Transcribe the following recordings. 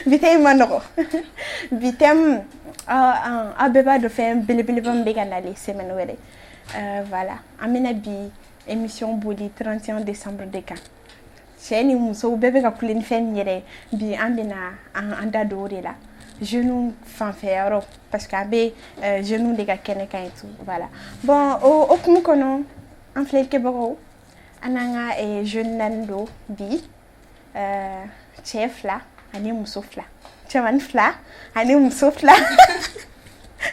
Bi thème ma nɔgɔ. Bi thème, aw bɛɛ b'a dɔn fɛn belebeleba min bɛ ka nalen semaine wɛrɛ. Voilà, an bɛna bi émission boli 31 décembre de kan. Cɛ ni musow bɛɛ bɛ ka kule ni fɛn min yɛrɛ ye bi, an bɛna an da don o de la, jeunes fanfɛ yɔrɔ, parce que an bɛ jeunes de ka kɛnɛ kan et tout. Voilà, bon, o hokumu kɔnɔ, an filɛlikɛbagaw, an n'an ka jeune naani don bi, cɛ fila ani muso fila, cɛmanin fila ani muso fila,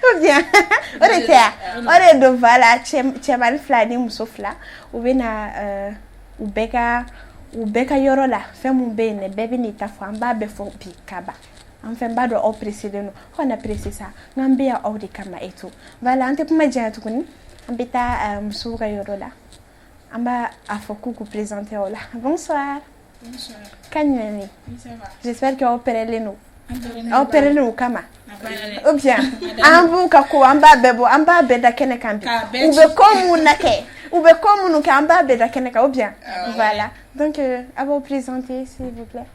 ou bien o de tɛ yan, o de don. Voilà, cɛmanin fila ani muso fila, u bɛ na u bɛɛ ka yɔrɔ la, fɛn mun bɛ yen dɛ, bɛɛ bɛ n'i ta fɔ. An b'a bɛɛ fɔ bi ka ban. An fɛn b'a dɔn aw pressé don, aw kana pressé sa, n'an bɛ yan aw de kama et tout. Voilà, an tɛ kuma janya tuguni, an bɛ taa musow ka yɔrɔ la. An b'a a fɔ k'u k'u présenter aw la. Bonsoir. Bonsoir. Kan jumɛn bɛ yen? Oui, ça va. J'espère que aw pɛrɛlen don. An pɛrɛnnen. Aw pɛrɛlen o kama. A banna dɛ. Ou bien an b'u ka ko, an b'a bɛɛ bɔ, an b'a bɛɛ da kɛnɛ kan bi. K'a bɛɛ U bɛ ko mun na kɛ, u bɛ ko minnu kɛ, an b'a bɛɛ da kɛnɛ kan, ou bien? Voilà, donc à vous présenter, s'il vous plaît.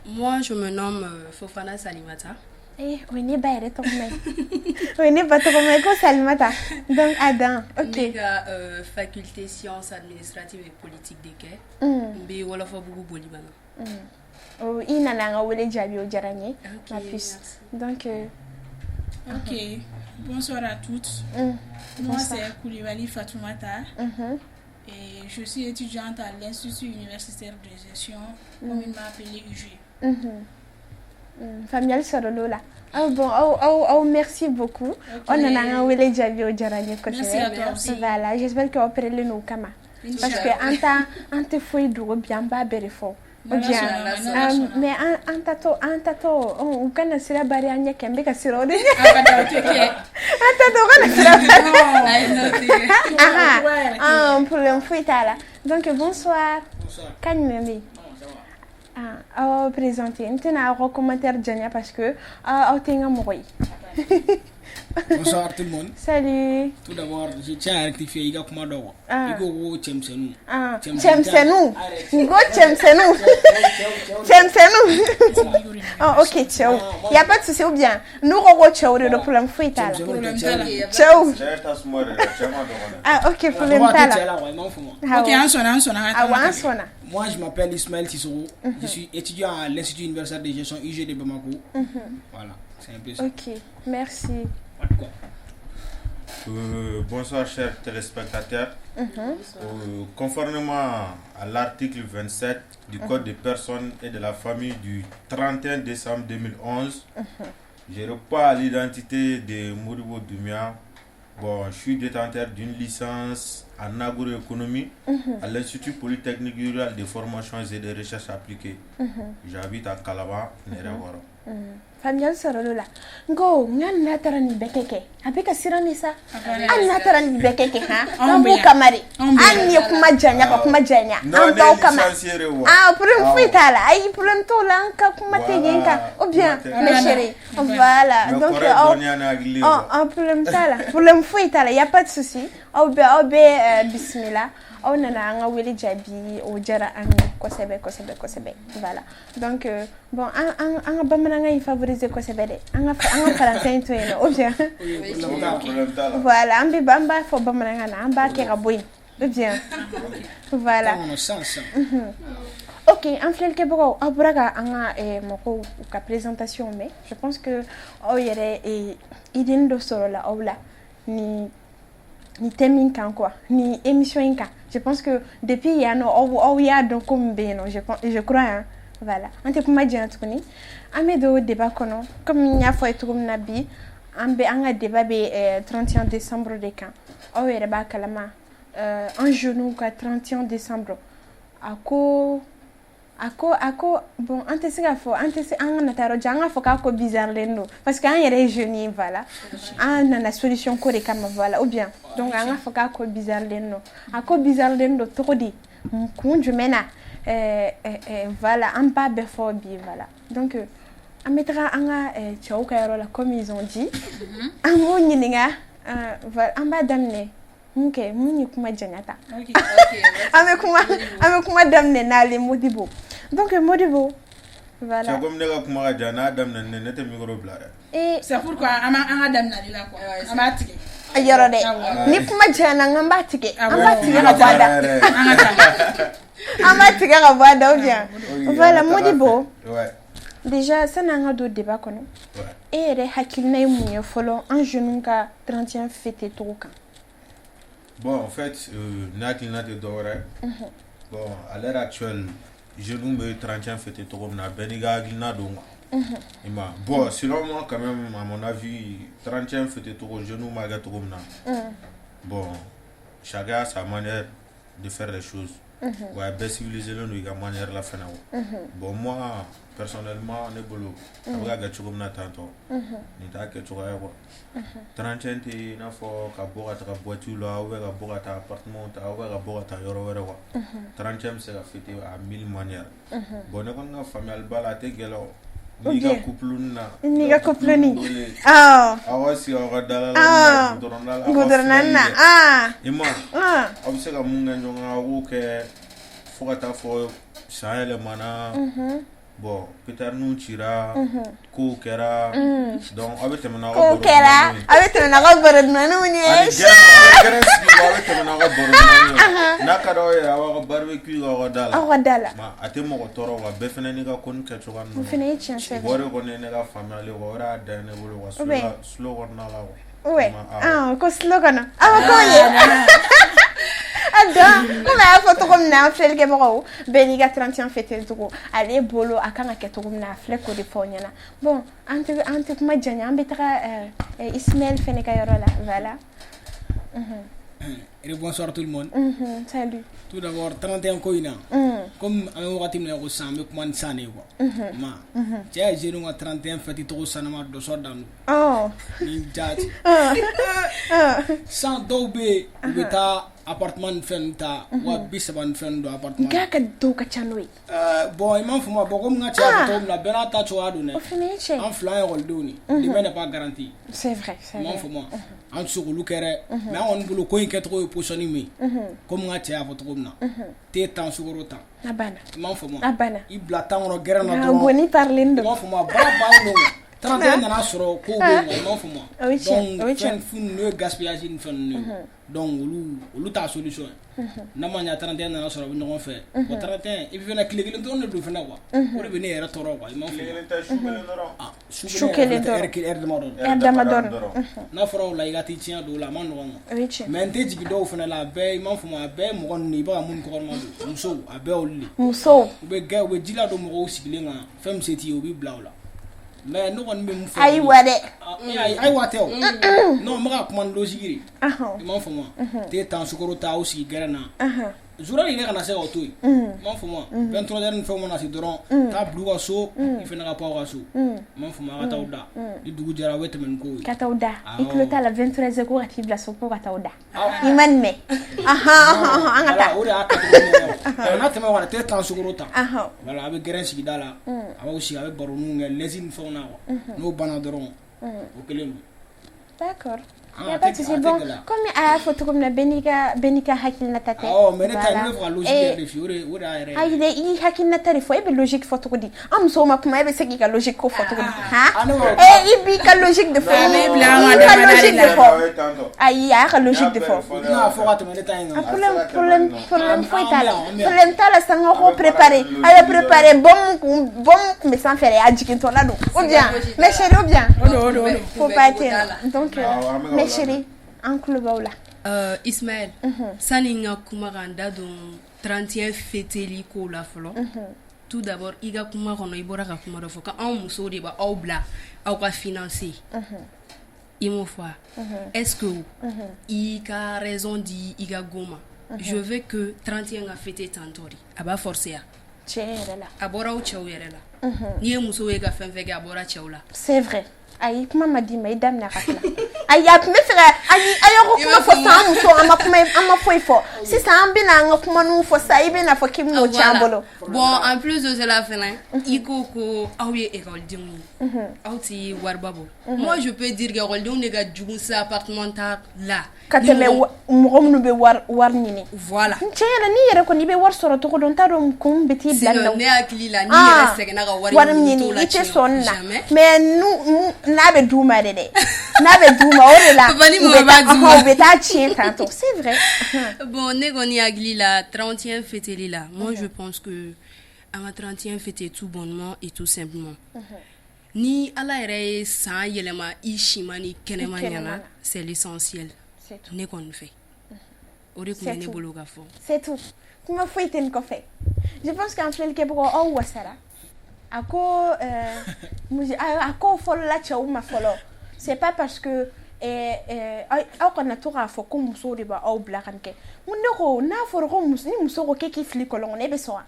Moi, je me nomme Fofana Salimata. Eh, o ye ne ba yɛrɛ tɔgɔma ye, o ye ne ba tɔgɔma ye ko Salimata. Donc Adam, ok. Ne ka faculté sciences administratives et politiques de kɛ. N bɛ Wɔlɔfɔbugu Bolibana. Oh, i nana an ka wele jaabi, o diyara n ye. Ok, ma puce. Merci. Donc Ok. Bonsoir à toutes. Moi, Bonsoir. c'est Koulibaly Fatoumata. Et je suis étudiante à l'Institut universitaire de gestion, communément appelé UG. Faamuyali sɔrɔ l'o la. Ah bon, aw aw aw merci beaucoup. Aw nana an ka wele jaabi, o diyara n ye Merci kosɛbɛ. à toi aussi. Voilà, j'espère que aw pɛrɛlen don o kama. Parce que an ta an tɛ foyi dogo bi, an b'a bɛɛ de fɔ. Ou bien, N'Ala sɔnna ma, n'Ala sɔnna. Mais an tatɔ, an tatɔ, u kana sira bari an ɲɛ kɛ, n bɛ ka siran o de ɲɛ. Abada, o tɛ kɛ. An tatɔ, u kana sira bari. Ayi, n'o tɛ kɛ. Aha, O yɛrɛ tɛ. ah, problème foyi t'a la. Donc bonsoir. Bonsoir. Kan jumɛn bɛ yen? Non, ça va. Ah, aw présenter. N tɛna aw ka commentaire janya parce que aw tɛ n ka mɔgɔ ye. Bonsoir tout le monde. Salut. Tout d'abord, je tiens à rectifier i ka kuma dɔ quoi. Ah. I ko ko cɛmisɛnninw. Ah, Cɛmisɛnnin. cɛmisɛnninw. Arrête. N ko cɛmisɛnninw. Cɛmisɛnninw. Oh, ok, cɛw. Y a pas de souci, ou bien n'u ko ko cɛw de don, problème foyi t'a la. Cɛmisɛnninw tɛ, Problème cɛw t'a la. de. Cɛw. Cɛ tasuma de la, cɛ ma dɔgɔn dɛ. Ah, ok, problème Dɔgɔ t'a tɛ cɛ la. la quoi, i m'a faamu. Awɔ. Ok, an sɔnna, an sɔnna. Awɔ, an sɔnna. Moi, je m'appelle Ismaël Sissoko. Je suis étudiant à l'Institut universitaire de gestion UG de Bamako. Voilà, c'est un peu ça. Ok, merci. Pas de quoi. Bonsoir chers téléspectateurs. Conformément à l'article 27 du Code des personnes et de la famille du 31 décembre 2011, je réponds à l'identité de Modibo Doumia. Bon, je suis détenteur d'une licence en agroéconomie à l'Institut polytechnique rural de formation et de recherche appliquée. J'habite à Kalaban, Nɛrɛkɔrɔ. Faamuyali sɔrɔ l'o la. N ko n ka n'a taara nin bɛɛ kɛ, a bɛ ka siran de sa. Hali n'a taara nin bɛɛ kɛ han, an b'u kama de. Hali ni ye kuma janya ka kuma janya, an b'aw kama. Ah, problème foyi t'a la. Ayi, problème t'o la, an ka kuma tɛ yen kan, ou bien, mes chéris? Voilà, donc aw an problème t'a la, problème foyi t'a la, y a pas de souci. Aw bɛɛ bisimila. Aw nana an ka wele jaabi, o diyara an ye kosɛbɛ kosɛbɛ kosɛbɛ. Voilà, donc bon, an ka bamanankan in favoriser kosɛbɛ dɛ. An ka français in to yen nɔ, ou bien? Voilà, an b'a fɔ bamanankan na, an b'a kɛ ka bɔ yen, ou bien? Voilà. Ok, an filɛlikɛbagaw, aw bɔra ka an ka mɔgɔw u ka présentation mɛn. Je pense que aw yɛrɛ idée dɔ sɔrɔla aw la ni thème in kan quoi, ni émission in kan. Je pense que depuis yan nɔ, aw y'a dɔn ko min bɛ yen nɔ, je pense, je crois hein. Voilà, an tɛ kuma janya tuguni, an bɛ don débat kɔnɔ. Comme n y'a fɔ a ye cogo min na bi, an bɛ an ka débat bɛ 31 décembre de kan. Aw yɛrɛ b'a kalama, an jeunes ka 31 décembre, a ko bon, an tɛ se k'a fɔ, an tɛ se an ka nata yɔrɔ jan, an k'a fɔ k'a ko bizarre len don, parce que an yɛrɛ ye jeunes ye. Voilà, an nana solution ko de kama, voilà, ou bien? Donc an k'a fɔ k'a ko bizarre len don. A ko bizarre len don cogo di, kun jumɛn na? Voilà, an b'a bɛɛ fɔ bi. Voilà, donc an bɛ taga an ka cɛw ka yɔrɔ la, comme ils ont dit. An b'u ɲininka. An b'a daminɛ mun kɛ, mun ye kuma janya ta. An bɛ kuma daminɛ n'ale Modibo. Donc Modibo, voilà. Cɛ, komi ne ka kuma ka jan, n'a daminɛ ne tɛ micro bila dɛ. Et C'est pourquoi an ka daminɛ ale la quoi, an b'a tigɛ. Yɔrɔ dɛ, ni kuma janyana, n b'a tigɛ, an b'a tigɛ ka bɔ a da, an b'a tigɛ ka bɔ a da, ou bien. Voilà, Modibo. Déjà, sani an ka don débat kɔnɔ, e yɛrɛ hakilina ye mun ye fɔlɔ an jeunes ka 31 fêter cogo kan? Bon, en fait, ne hakilina tɛ dɔwɛrɛ. Bon, à l'heure actuelle, jeunes bɛ 31 fêter cogo min na, bɛɛ n'i ka hakilina don quoi. I ma bon, selon moi quand même, à mon avis, 31 fêter cogo, jeunes b'a kɛ cogo min na, bon, chacun a sa manière de faire les choses. Ouais, bɛɛ civilisé don i ka manière la fɛnɛ quoi. Bon, moi personnellement, ne bolo, a bɛ ka kɛ cogo min na tantɔ, nin t'a kɛ cogoya ye quoi. 31 tɛ i n'a fɔ ka bɔ ka taga boîte la, ou bien ka bɔ ka taa appartement ta, ou bien ka bɔ ka taa yɔrɔ wɛrɛ quoi. 31 bɛ se ka fêter à mille manières. Bon, ne kɔni ka faamuyali ba la, a tɛ gɛlɛya o. N'i ka couple na, n'i ka couple ni, aw ka sigi aw ka da la, goudron da la, goudron na, i ma, aw bɛ se ka mun kɛ ɲɔgɔn kan, aw b'o kɛ fo ka taa fɔ san yɛlɛmana. Bon, pétard cira, kow kɛra, donc aw bɛ tɛmɛ n'aw ka kow kɛra, aw bɛ tɛmɛ n'aw ka baro dumanniw ye. Ani gɛrɛn sigi, aw bɛ tɛmɛ n'aw ka baro dumanniw ye. N'a ka d'aw ye, aw b'aw ka barbecue kɛ aw ka da la. Aw ka da la. A tɛ mɔgɔ tɔɔrɔ wa, bɛɛ fana n'i ka ko ni kɛ cogoya ninnu. O fana ye tiɲɛ fɛn. O de kɔni ye ne ka faamuyali ye, o de y'a dan ye ne bolo quoi, slow kɔnɔna la quoi. Ouais, ah, ko slow kɔnɔ, aw k'o ye. Donc, komi a y'a fɔ cogo min na, an filɛlikɛbagaw, bɛɛ n'i ka 31 fêter cogo, ale bolo a kan ka kɛ cogo min na, a filɛ k'o de fɔ aw ɲɛna. Bon, an tɛ kuma janya, an bɛ taga Ismaël fɛnɛ ka yɔrɔ la, voilà. Bonsoir tout le monde. Salut. Tout d'abord, 31 ko in na, comme an bɛ wagati min na ko sisan, an bɛ kuma ni san de ye quoi. Ma cɛ ye jeunes ka 31 fête cogo sanama dɔsɔ dan don. Ni jaati. San dɔw bɛ yen, u bɛ taa appartement ni fɛn ninnu ta, 30 000 ni fɛn ninnu don appartement. Nka ka dɔw ka ca n'o ye. Bon, i m'a faamu, bon, komi n ka cɛ y'a fɔ cogo min na, bɛɛ n'a ta cogoya don dɛ. O fana ye tiɲɛ ye. An fila ye ekɔlidenw de ye. Demain n'est pas garanti. C'est vrai, c'est vrai. I m'a faamu, an tɛ se k'olu kɛ dɛ. Mais an kɔni bolo, ko in kɛcogo ye positionning min ye, komi n ka cɛ y'a fɔ cogo min na, te tan, sukaro tan. A banna. I m'a faamu. A banna. I bila tan kɔnɔ gɛrɛn na dɔrɔn. Gɔni parilen don. I m'a faamu, baara bannen don. 31 nana sɔrɔ kow bɛ yen, i m'a faamu. O ye tiɲɛ, o ye tiɲɛ. Donc fɛn ninnu ye gaspillage ni fɛn ninnu ye. Donc olu t'a solution ye. N'a ma ɲɛ 31 nana sɔrɔ a bɛ ɲɔgɔn fɛ. Bon, 31 i bɛ fɛnɛ tile kelen dɔrɔn de don fɛnɛ quoi. O de bɛ ne yɛrɛ tɔɔrɔ quoi, i m'a faamu. Tile kelen tɛ, su kelen dɔrɔn. Ah, su kelen dɔrɔn. Heure damadɔ. Heure damadɔ. N'a fɔra o la i ka t'i tiɲɛ don o la, a ma nɔgɔn quoi. O ye tiɲɛ. Mais n tɛ jigin dɔw fɛnɛ la, a bɛɛ, i m'a faamu, a bɛɛ mɔgɔ ninnu i bɛ ka minnu kɔkɔrɔma don, musow, a bɛɛ olu de. Musow. U bɛ gɛ, u bɛ ji ladon mɔgɔw sigilen kan, fɛn min se t'i ye, u b'i bila o la. Mais ne kɔni bɛ mun fɔ. Ayiwa dɛ. Ayiwa tɛ o. Non, n bɛ ka kuma ni logique de ye. I m'a faamu wa? Te tan, sukaro ta, aw sigi gɛrɛn na. Journée yɛrɛ kana se k'o to yen. I m'a faamu wa? 23 heures ni fɛnw mana se dɔrɔn, taa bila u ka so, i fana ka bɔ aw ka so. I m'a faamu, aw ka t'aw da. Ni dugu jɛra, aw bɛ tɛmɛ ni kow ye. Ka t'aw da. I tulo t'a la, 23 heures ko ka t'i bila so ko ka t'aw da. I ma nin mɛn. An ka taa. O de y'a kɛcogo ɲuman ye. N'a tɛmɛ o kan, te tan, sukaro ta. Voilà, a bɛ gɛrɛn sigida la, a b'aw sigi, a bɛ baroninw kɛ, l'aise ni fɛnw na quoi. N'o banna dɔrɔn, o kɛlen don. D'accord. Y a pas de souci. Bon, comme a y'a fɔ cogo min na, bɛɛ n'i ka hakilinata tɛ. Awɔ, mais ne ta ye, ne bɛ fɛ ka logique yɛrɛ de f'i ye, o de y'a yɛrɛ ye. Ayi dɛ, i hakilinata de fɔ, e bɛ logique fɔ cogo di? An musow ma kuma, e bɛ se k'i ka logique ko fɔ cogo di? Han? E i b'i ka logique de fɔ. I b'i ka logique de fɔ. Ayi, a y'a ka logique de fɔ. I tɛna fɔ ka tɛmɛ ne ta in kan. Problème foyi t'a la. Problème t'a la, sisan ko préparer. A bɛ préparer bombe kun bɛ sanfɛ dɛ, a jigintɔla don. Ou bien, mes chéris, ou bien. O don. Faut pas être. Donc, mes chéris, an tulo b'aw la. Ismaël, sani n ka kuma ka n da don 31 fêteli kow la fɔlɔ, tout d'abord, i ka kuma kɔnɔ, i bɔra ka kuma dɔ fɔ ko anw musow de b'aw bila aw ka financer, i m'o fɔ wa? Est-ce que i ka raison di i ka go ma, je veux que 31 ka fêter tantɔ de, a b'a forcer ya? Tiɲɛ yɛrɛ la. A bɔra aw cɛw yɛrɛ la. N'i ye muso ye ka fɛn fɛn kɛ, a bɔra cɛw la. C'est vrai. Ayi, kuma ma d'i ma, i daminɛ ka tila. Ayi, a tun bɛ fɛ ka, ayi, a y'aw ka kuma fɔ sisan, an muso an ma kuma, an ma foyi fɔ sisan, an bɛna an ka kumaniw fɔ sisan, i bɛna fɔ k'i bɛn'o tiɲɛ an bolo. Bon, en plus de cela fɛnɛ, i ko aw ye ekɔlidenw ye, aw ti wariba bɔ. Moi, je peux dire que ekɔlidenw de ka jugu sa appartement ta la ka tɛmɛ mɔgɔ minnu bɛ wari ɲini. Voilà. Tiɲɛ yɛrɛ, n'i yɛrɛ kɔni i bɛ wari sɔrɔ cogo dɔn, n t'a dɔn kun bɛ t'i bila nin na. Ne hakili la, n'i yɛrɛ sɛgɛnna ka wari ɲini, i tɛ sɔn nin na, mais n'a bɛ d'u ma de dɛ, n'a bɛ d'u ma, o de la u bɛ taa tiɲɛ tantôt, c'est vrai. Bon, ne kɔni hakili la, 31 fêteli la, moi je pense que an ka 31 fêter tout bonnement et tout simplement. Ni Ala yɛrɛ ye san yɛlɛma i si ma ni kɛnɛma ɲɛna, c'est l'essentiel. Ne kɔni fɛ, o de tun bɛ ne bolo ka fɔ. C'est tout, kuma foyi tɛ nin kɔfɛ. Je pense qu'an filɛlikɛbagaw, aw wasara. A ko a ko fɔlɔla cɛw ma fɔlɔ, c'est pas parce que aw kana to k'a fɔ ko musow de b'aw bila ka nin kɛ. Ne ko n'a fɔra ko ni muso ko k'e k'i fili kɔlɔn kɔnɔ, e bɛ sɔn wa?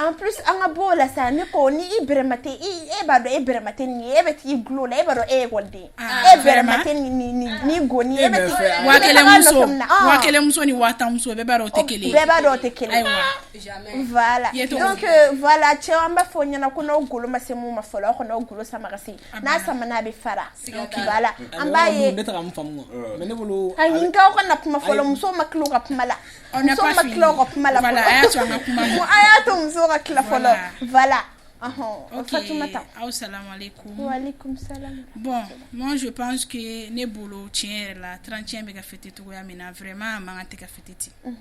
En plus, an ka bɔ o la sa, ne ko ni i bɛrɛma tɛ, e b'a dɔn e bɛrɛma tɛ nin ye, e bɛ t'i gulon o la, e b'a dɔn e ye ekɔliden, e bɛrɛma tɛ nin goni, e bɛ t'i 5000 muso, 5000 muso ni 10 000 muso, bɛɛ b'a dɔn o tɛ kelen ye. Bɛɛ b'a dɔn o tɛ kelen ye. Voilà, donc voilà, cɛw, an b'a fɔ ɲɛna ko n'aw golo ma se mun ma fɔlɔ, aw kana aw golo sama ka se, n'a samana a bɛ fara. Voilà, an b'a ye. Ne tɛ ka mun faamu, mais ne bolo. Ayi, n k'aw kana kuma fɔlɔ, musow ma tila u ka kuma la. Musow ma tila u ka kuma la fɔlɔ. A y'a to an ka kuma. A y'a to musow ka tila fɔlɔ. Voilà. Ok, Fatoumata. Aw salam alaikum. Wa alaikum salam. Bon, moi je pense que ne bolo, tiɲɛ yɛrɛ la, 31 bɛ ka fêter cogoya min na, vraiment a man kan tɛ ka fêter ten.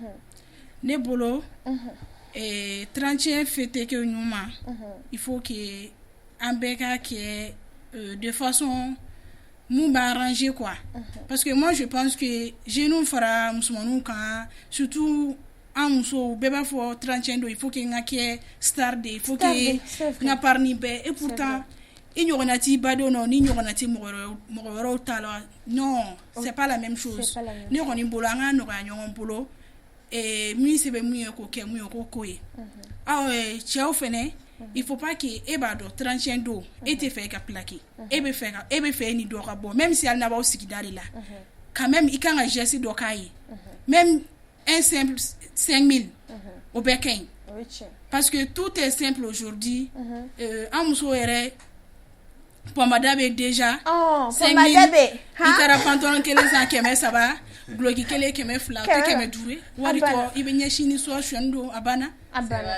Ne bolo, 31 fêter kɛ ɲuman, il faut que an bɛɛ ka kɛ de façon mun b'a arranger quoi. Parce que moi je pense que jeunes fara musomaninw kan, surtout an musow, bɛɛ b'a fɔ 31 don, il faut que n ka kɛ star de, il faut que n ka part nin bɛɛ, et pourtant i ɲɔgɔnna t'i badenw na, ni ɲɔgɔnna tɛ mɔgɔ wɛrɛw ta la. Non, c'est pas la même chose. Ne kɔni bolo, an ka nɔgɔya ɲɔgɔn bolo, min se bɛ mun ye k'o kɛ, mun ye k'o k'o ye. Aw cɛw fɛnɛ, il faut pas que e b'a dɔn 31 don e tɛ fɛ e ka plaquer, e bɛ fɛ e ni dɔ ka bɔ, même si hali n'a b'aw sigida de la, quand même i kan ka geste dɔ k'a ye, même un simple 5000, o bɛɛ ka ɲi, parce que tout est simple aujourd'hui. An musow yɛrɛ, pɔnbada bɛ déjà 5000, i taara pantalon kelen san 300, duloki kelen 200, o tɛ 500 ye. Wari tɔ i bɛ ɲɛsin ni soit sonyani don, a banna,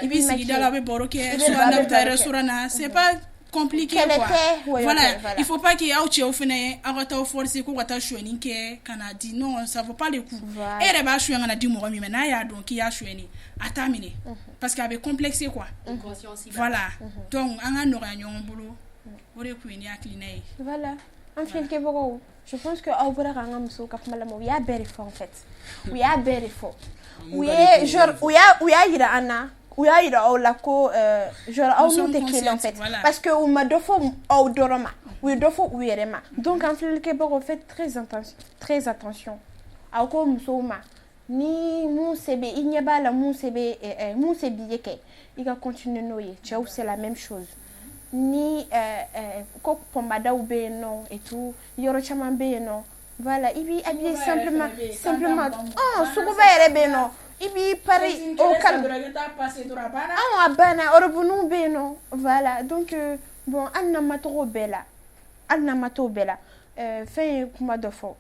i b'i sigi da la, a bɛ baro kɛ, soit n'a bɛ taa restaurant na, c'est pas compliqué quoi. Voilà, il faut pas que aw cɛw fɛnɛ, aw ka taa forcer ko ka taa sonyani kɛ ka na di. Non, ça vaut pas le coup. E yɛrɛ b'a sonya ka na di mɔgɔ min ma, n'a y'a dɔn k'i y'a sonyani, a t'a minɛ parce que a bɛ complexé quoi. Voilà, donc an ka nɔgɔya ɲɔgɔn bolo, o de tun ye ne hakilina ye. Voilà, an filɛlikɛbagaw, je pense que aw bɔra k'an ka musow ka kuma lamɛn, u y'a bɛɛ de fɔ en fait, u y'a bɛɛ de fɔ, u ye genre u y'a yira an na, u y'a yira aw la ko genre aw n'u tɛ kelen en fait, parce que u ma dɔ fɔ aw dɔrɔn ma, u ye dɔ fɔ u yɛrɛ ma. Donc an filɛlikɛbagaw, faites très attention, très attention. Aw ko musow ma, ni mun se bɛ i ɲɛ b'a la, mun se bɛ, mun se b'i ye kɛ, i ka continuer n'o ye. Cɛw, c'est la même chose. Ni ko pɔnbadaw bɛ yen nɔ et tout, yɔrɔ caman bɛ yen nɔ, voilà, i b'i habiller simplement, simplement. Suguba yɛrɛ bɛ yen nɔ, i b'i pari au calme, a banna, robe bɛ yen nɔ. Voilà, donc bon, hali n'an ma taga o bɛɛ la, hali n'an ma t'o bɛɛ la, fɛn ye kuma dɔ fɔ,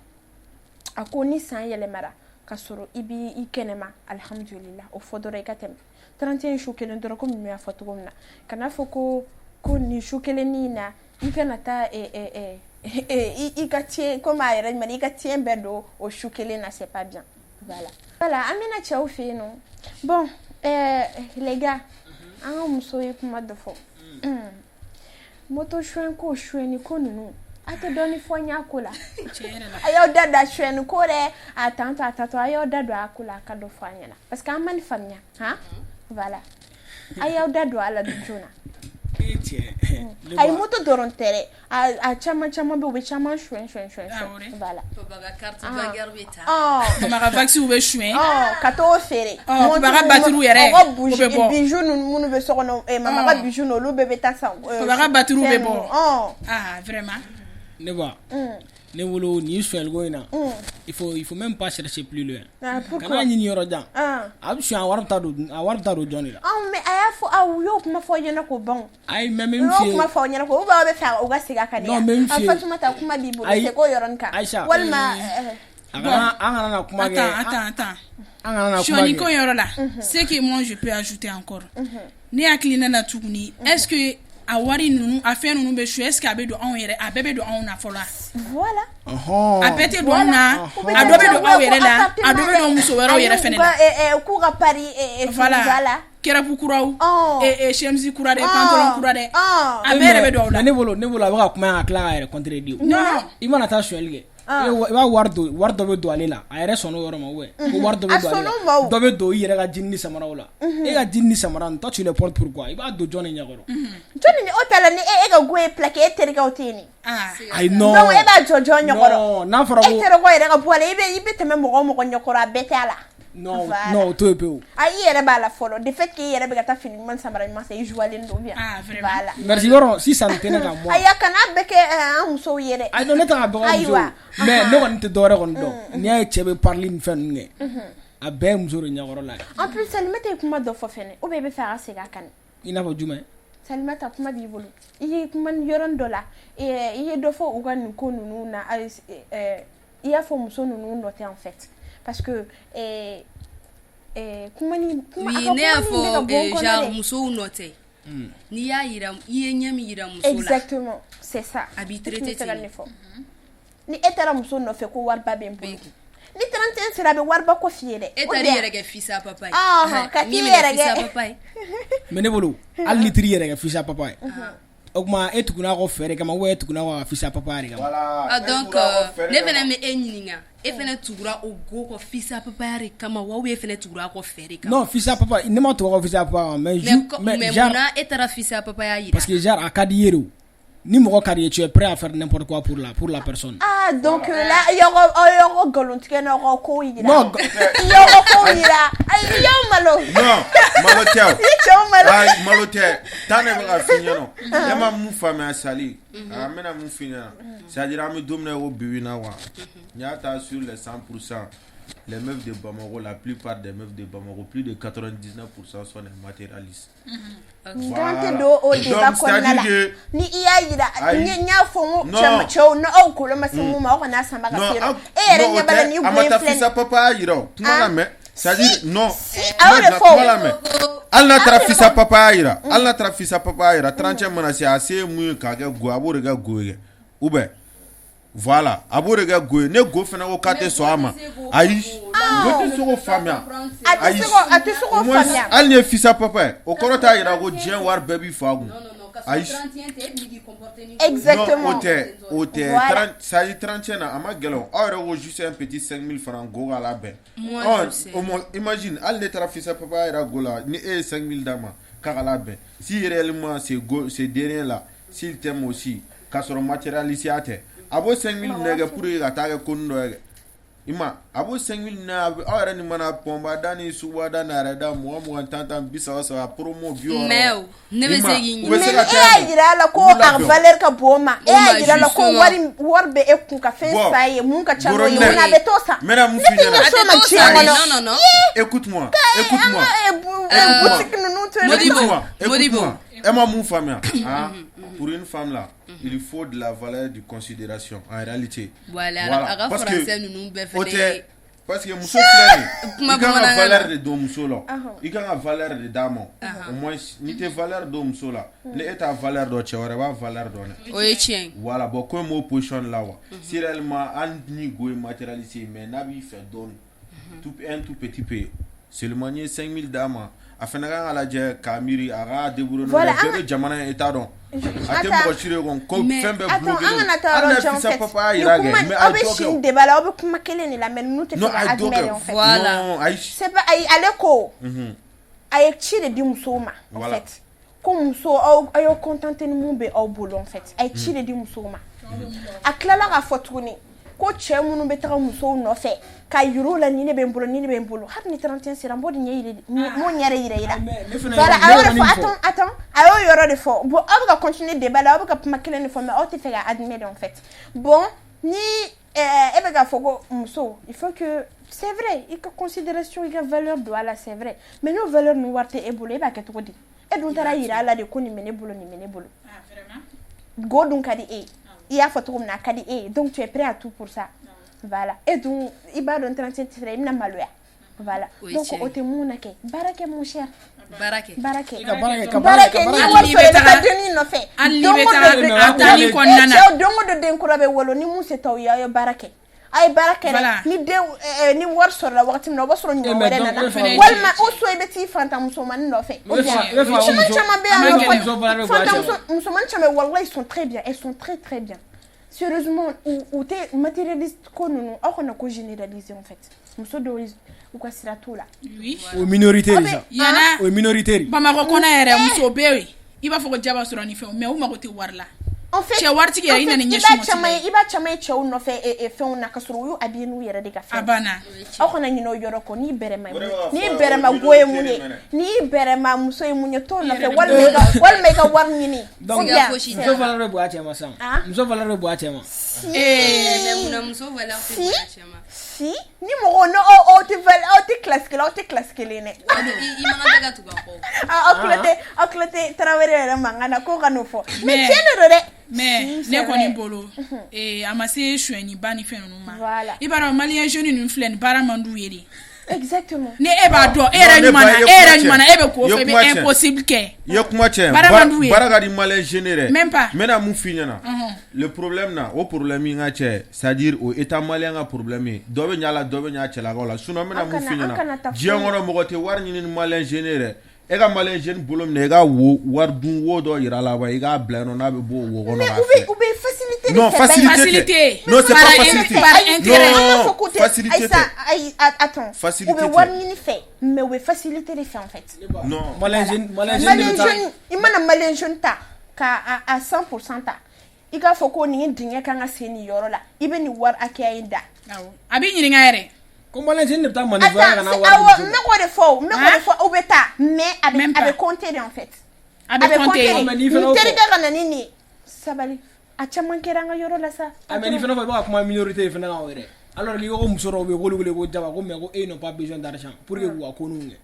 a ko ni san yɛlɛmara ka sɔrɔ i b'i i kɛnɛma, alihamudulila, o fɔ dɔrɔn i ka tɛmɛ. 31 su kelen dɔrɔn, komi n y'a fɔ cogo min na, kana fɔ ko nin su kelennin na i kana taa i ka tiɲɛ, komi a yɛrɛ ɲuman, i ka tiɲɛ bɛɛ don o su kelen na, c'est pas bien. Voilà, an bɛna cɛw fɛ yen nɔ. Bon, les gars, an ka muso ye kuma dɔ fɔ, moto suɲɛ ko, suɲɛni ko ninnu, a tɛ dɔɔni fɔ n y'a ko la. A y'aw da don a suɲɛni ko dɛ, a tantɔ a tatɔ, a y'aw da don a ko la, a ka dɔ fɔ an ɲɛna, parce que an ma nin faamuya han. Voilà, a y'aw da don a la joona. E cɛ. Ayi, moto dɔrɔn tɛ dɛ, a caman caman bɛ yen, u bɛ caman suɲɛ suɲɛ suɲɛ suɲɛ, voilà. Papa ka carte bancaire bɛ ta. Papa ka vaccin bɛ suɲɛ. Ka t'o feere. Papa ka batterie yɛrɛ, o bɛ bɔ. Bijou ninnu minnu bɛ so kɔnɔ, mama ka bijou ninnu, olu bɛɛ bɛ taa san. Papa ka batterie bɛ bɔ. Ah, vraiment. Ne ba. Ne bolo nin sonyɛliko in na, il faut même pas chercher plus loin. Kana ɲini yɔrɔ jan. A bɛ suɲɛ, a wari bɛ taa don, a wari bɛ taa don jɔn de la? Mais a y'a fɔ, aw y'o kuma fɔ aw ɲɛna k'o ban. Ayi, mais n bɛ min f'i ye. U y'o kuma fɔ aw ɲɛna ko ou bien aw bɛ fɛ u ka segin a kan de? Non, n bɛ min f'i ye. Fatumata, kuma b'i bolo, segin o yɔrɔnin kan. Aïcha. Walima. A kana, an kana na kuma kɛ. Attends, attends, attends. An kana na kuma kɛ. Sonyani ko yɔrɔ la, ce que moi je peux ajouter encore. Ne hakilina na tuguni, est-ce que a wari ninnu, a fɛn ninnu bɛ su, est-ce que a bɛ don anw yɛrɛ, a bɛɛ bɛ don anw na fɔlɔ? Voilà. A bɛɛ tɛ don anw na, a dɔ bɛ don aw yɛrɛ la, a dɔ bɛ don muso wɛrɛw yɛrɛ fɛnɛ la. K'u ka pari. Voilà. Crêpe kuraw, chemise kura dɛ, pantalon kura dɛ, a bɛɛ yɛrɛ bɛ don aw la. Ne bolo a bɛ ka kuma yan ka tila k'a yɛrɛ contredire. Non. I mana taa sonyali kɛ, i b'a wari don, wari dɔ bɛ don ale la, a yɛrɛ sɔnn'o yɔrɔ ma, ou ko wari dɔ bɛ don ale la, dɔ bɛ don i yɛrɛ ka jean ni samaraw la. E ka jean ni samara toi, tu les portes pourquoi? I b'a don jɔn de ɲɛkɔrɔ? Jɔnni o ta la ni e ka go ye plaqué, e terikɛw tɛ yen? Ayi, non. Donc e b'a jɔ jɔn ɲɛkɔrɔ? Non, n'a fɔra ko e terikɛw yɛrɛ ka bɔ a la, i bɛ tɛmɛ mɔgɔ o mɔgɔ ɲɛkɔrɔ, a bɛɛ tɛ a la. Non, non, o to yen pewu. Ayi, i yɛrɛ b'a la fɔlɔ, de fait que i yɛrɛ bɛ ka taa fini ɲuman, samara ɲuman san, i joilen don bien. Ah, vraiment. Voilà. Merci. Yɔrɔ si ça ne tenait qu'à moi. Ayi, a kana bɛɛ kɛ an musow ye dɛ. Ayi, non, ne tɛ ka bɛɛ kɛ musow ye, mais ne kɔni tɛ dɔwɛrɛ kɔni dɔn, n'i y'a ye cɛ bɛ parler ni fɛn ninnu kɛ, a bɛɛ ye muso de ɲɛkɔrɔ la ye. En plus, Salimata ye kuma dɔ fɔ fɛnɛ, ou bien i bɛ fɛ a ka segin a kan? I n'a fɔ jumɛn? Salimata, kuma b'i bolo. I ye kuma yɔrɔnin dɔ la, i ye dɔ fɔ u ka nin ko ninnu na, i y'a fɔ muso ninnu nɔ tɛ en fait, parce que kuma ni kuma. Oui, ne y'a fɔ genre musow nɔ tɛ. N'i y'a yira, i ye ɲɛ min yira muso la. Exactement, c'est ça. A b'i traité ten. Ni e taara muso nɔfɛ ko wariba bɛ n bolo, ni 31 sera, a bɛ wariba ko f'i ye dɛ. E taara i yɛrɛ kɛ fils à papa ye. Ka t'i yɛrɛ kɛ papa ye. Mais ne bolo, hali ni t'i yɛrɛ kɛ fils à papa ye, o tuma e tugunna kɔ fɛɛrɛ kama ou e tugunna kɔ ka fils à papa de kama? Ah, donc ne fɛnɛ bɛ e ɲininka, e fɛnɛ tugura o go kɔ fils à papa de kama wa, ou e fɛnɛ tugura kɔ fɛ de kama? Non, fils à papa, ne ma tugu kɔ fils à papa, mais mais munna e taara fils à papa ya yira? Parce que genre a ka di i ye de o. Ni mɔgɔ ka di ye, tu es prêt à faire n'importe quoi pour la personne. Ah, donc là, aw y'aw ka nkalontigɛ n'aw ka kow yira. Non. I y'aw ka kow yira. Ayi, i y'aw malo. Non, malo tɛ o. I cɛw malo. Ayi, malo tɛ. Tan de bɛ ka f'i ɲɛna. Ne ma mun faamuya Sali, an bɛna mun f'i ɲɛna, c'est à dire an bɛ don min na i ko bi bi in na quoi, n'i y'a ta sur les 100%, les meufs de Bamako, la plupart des meufs de Bamako, plus de 99% sont des matérialistes. N tɛ don o débat kɔnɔna la. Ni i y'a yira, n y'a fɔ n ko cɛw, ni aw kolo ma se mun ma, aw kana sama ka se yɔrɔ. E yɛrɛ ɲɛ b'a la ni a ma taa fils à papa y'a yira o kuma lamɛn, c'est à dire non. A y'o de fɔ. Kuma lamɛn, hali n'a taara fils à papa y'a yira, hali n'a taara fils à papa y'a yira, 30 mana se, a se ye mun ye k'a kɛ go, a b'o de kɛ go ye kɛ, ou bien voilà, a b'o de kɛ go ye. Ne go fana ko k'a tɛ sɔn a ma, ayi, go tɛ se k'o faamuya. A tɛ se k'o, a tɛ se k'o faamuya. Hali ni ye fils à papa ye, o kɔrɔ t'a yira ko diɲɛ wari bɛɛ b'i fa kun. Ayi. Exactement. Non, o tɛ, o tɛ. C'est à dire 31 na, a ma gɛlɛn, aw yɛrɛ ko juste un petit 5000 francs, go k'a labɛn. Moi, je sais. Au moins, imagine, hali ne taara fils à papa yɛrɛ go la, ni e ye 5000 d'a ma k'a ka labɛn, si réellement c'est go, ce dernier là, s'il t'aime aussi, k'a sɔrɔ matérialiste ya tɛ, a b'o 5000 minɛ kɛ pour que ka taa kɛ ko dɔ ye kɛ. I ma, a b'o 5000 minɛ, aw yɛrɛ ni mana pɔnbada ni sugubada ni arɛda, 20 20, 10 10, 30 30, promo 60. Mais o, ne bɛ se k'i U bɛ se Mais ka e y'a yira a la ko a valeur ka bon o ma. E y'a yira a la ko wari bɛ e kun ka fɛn san ye mun ka ca n'o ye, mun na a bɛ t'o san? N bɛna mun Ne f'i tɛ ɲɛna. ɲɛsin o ma diɲɛ kɔnɔ. Non, non, non. Écoute-moi, écoute-moi. Boutique ninnu to yen. Modibo, Écoute-moi, Modibo. écoute-moi. E ma mun faamuya, hein? Pour une femme là, il faut de la valeur de considération en réalité. Voilà, a ka Parce que français ninnu bɛɛ o fɛnɛ tɛ, parce que muso filɛ nin ye, Kuma i kan ka bamanankan na. valeur de don muso la, i kan ka valeur de d'a ma. Au moins n'i tɛ valeur don muso la, ni e t'a valeur dɔn, cɛ wɛrɛ b'a valeur dɔn dɛ. O ye tiɲɛ ye. Voilà, bon, ko in b'o position de la wa. Si réellement hali ni go ye matérialiste ye, mais n'a b'i fɛ dɔɔni, tout un tout petit peu seulement, n'i ye 5000 d'a ma, a fana kan ka lajɛ k'a miiri a ka débrouiller n'o ye. Voilà, Bɛɛ bɛ jamana in état dɔn, a tɛ Attends. mɔgɔ si de kɔn ko Mais fɛn bɛɛ Attends, bloqué. an kana taa Hali yɔrɔ n'a jan fils à en fait. papa y'a yira Ni kɛ, kuma mais aw a ye bɛ dɔ kɛ sini o. débat la, aw bɛ kuma kelen de la, mais ninnu tɛ Non, fɛ ka a ye dɔ admettre kɛ. en fait. Voilà. Non, ayi. C'est pas, ayi, ale ko a ye ci de di musow ma en Voilà. fait. Ko muso aw aw y'aw contenter ni mun bɛ aw bolo en fait. A ye ci de di musow ma. A tilala k'a fɔ tuguni ko cɛ minnu bɛ taga musow nɔfɛ ka yir'u la ni ne bɛ n bolo, ni ne bɛ n bolo, hali ni 31 sera, n b'o de ɲɛ yira, n b'o ɲɛ de yira i la. Voilà, a y'o de fɔ. Attends, attends, a y'o yɔrɔ de fɔ. Bon, aw bɛ ka continuer débat la, aw bɛ ka kuma kelen de fɔ, mais aw tɛ fɛ ka admettre en fait. Bon, ni e bɛ k'a fɔ ko muso, il faut que, c'est vrai, i ka considération, i ka valeur don a la, c'est vrai, mais n'o valeur ni wari tɛ e bolo, e b'a kɛ cogo di? E dun taara yira a la de ko nin bɛ ne bolo, nin bɛ ne bolo. Go dun ka di e ye, i y'a fɔ cogo min na, a ka di e ye, donc tu es prêt à tout pour ça. Voilà, e dun i b'a dɔn 31 sera, i bɛna maloya. Voilà, donc o tɛ mun na kɛ, baara kɛ, mon cher. Baara kɛ. Baara kɛ. Ka baara kɛ, ka baara kɛ. N'i ye wari sɔrɔ, i bɛ taa dennin nɔfɛ. Hali n'i bɛ taga a taali kɔnɔna na. Cɛw, don o don den kura bɛ wolo, ni mun se t'aw ye, aw ye baara kɛ, a ye baara kɛ dɛ. Ni den ni wari sɔrɔla wagati min na, o b'a sɔrɔ ɲuman wɛrɛ nana, walima o so i bɛ t'i fantan musomanin nɔfɛ. Caman caman bɛ yan nɔ, fantan musomanin caman, wallahi, ils sont très bien, elles sont très très bien, sérieusement. U tɛ matérialiste ko ninnu, aw kana ko généraliser en fait. Muso dɔw, u ka sira t'o la. O minorité de sa. Yana. O minorité de. Bamakɔ kɔnɔ yɛrɛ, muso bɛ yen, i b'a fɔ ko jaba sɔrɔ ni fɛnw, mais u mago tɛ wari la. En fait, cɛ waritigi yɛrɛ, i nana i ɲɛsin b'a mɔgɔ caman ye, i b'a caman ye cɛw nɔfɛ fɛnw na, ka sɔrɔ u y'u habillé n'u yɛrɛ de ka fɛn. A banna. Aw kana ɲinɛ o yɔrɔ kɔ. N'i bɛrɛma, n'i bɛrɛma go ye mun ye, n'i bɛrɛma muso ye mun ye, t'o nɔfɛ, walima i ka wari ɲini. Donc muso valeur bɛ bonya cɛ ma sisan, muso valeur bɛ bonya cɛ ma. Si. Mais munna muso valeur tɛ bonya cɛ ma? Si ni mɔgɔ n'aw aw tɛ aw tɛ classe kelen, aw tɛ classe kelen dɛ. I man kan tɛ ka tugu a kɔ. Aw tulo tɛ, aw tulo tɛ Tarawele yɛrɛ mankan na ko ka n'o fɔ, mais tiɲɛ de don dɛ. Mais ne kɔni bolo, a ma se sonyɛniba ni fɛn ninnu ma. I b'a dɔn, malien jeune ninnu filɛ nin, baara man d'u ye de. Exactement. Ni e b'a dɔn, e yɛrɛ ɲuman na, e yɛrɛ ɲuman na, e bɛ ko fɛ, i bɛ impossible kɛ. I ye kuma tiɲɛ. Baara man d'u ye. Baara ka di malien jeune yɛrɛ. Même pas. N bɛna mun f'i ɲɛna. Le problème na, o problème in ka cɛ, c'est à dire o état malien ka problème ye. Dɔ bɛ ɲa la, dɔ bɛ ɲa cɛlakaw la. Sinon n bɛna mun f'i ɲɛna. Diɲɛ kɔnɔ mɔgɔ tɛ wari ɲini ni malien jeune yɛrɛ. E ka malien jeune bolo minɛ, i ka wo wari dun wo dɔ yira la, wa i k'a bila yen nɔ, n'a bɛ bɔ o wo kɔnɔ. Mais u bɛ facilité. Non, facilité. Non, c'est pas facilité. Par intérêt. Non, facilité tɛ. Ayi, attends. Facilité. U bɛ wari ɲini fɛ, mais u bɛ facilité de fɛ en fait. Non. Malien jeune, malien jeune, i mana malien jeune ta ka a 100% ta, i k'a fɔ ko nin ye dingɛ kan ka sen nin yɔrɔ la, i bɛ nin wari hakɛya in da. Awɔ, a b'i ɲininka yɛrɛ. Ko malien jeune de bɛ taa manœuvre ka na wari. Awɔ, n bɛ k'o de fɔ, n bɛ k'o de fɔ, u bɛ taa, mais a bɛ compter de en fait. A bɛ compter. N terikɛ ka na ni nin ye, sabali, a caman kɛra an ka yɔrɔ la sa. A mais n'i fana fɔ i bɛ ka kuma minorité fana kan o yɛrɛ. Alors n'i ko muso dɔw bɛ yen k'olu wele ko jaba, ko mais ko e n'ont pas besoin d'argent pour que k'u ka ko ninnu kɛ.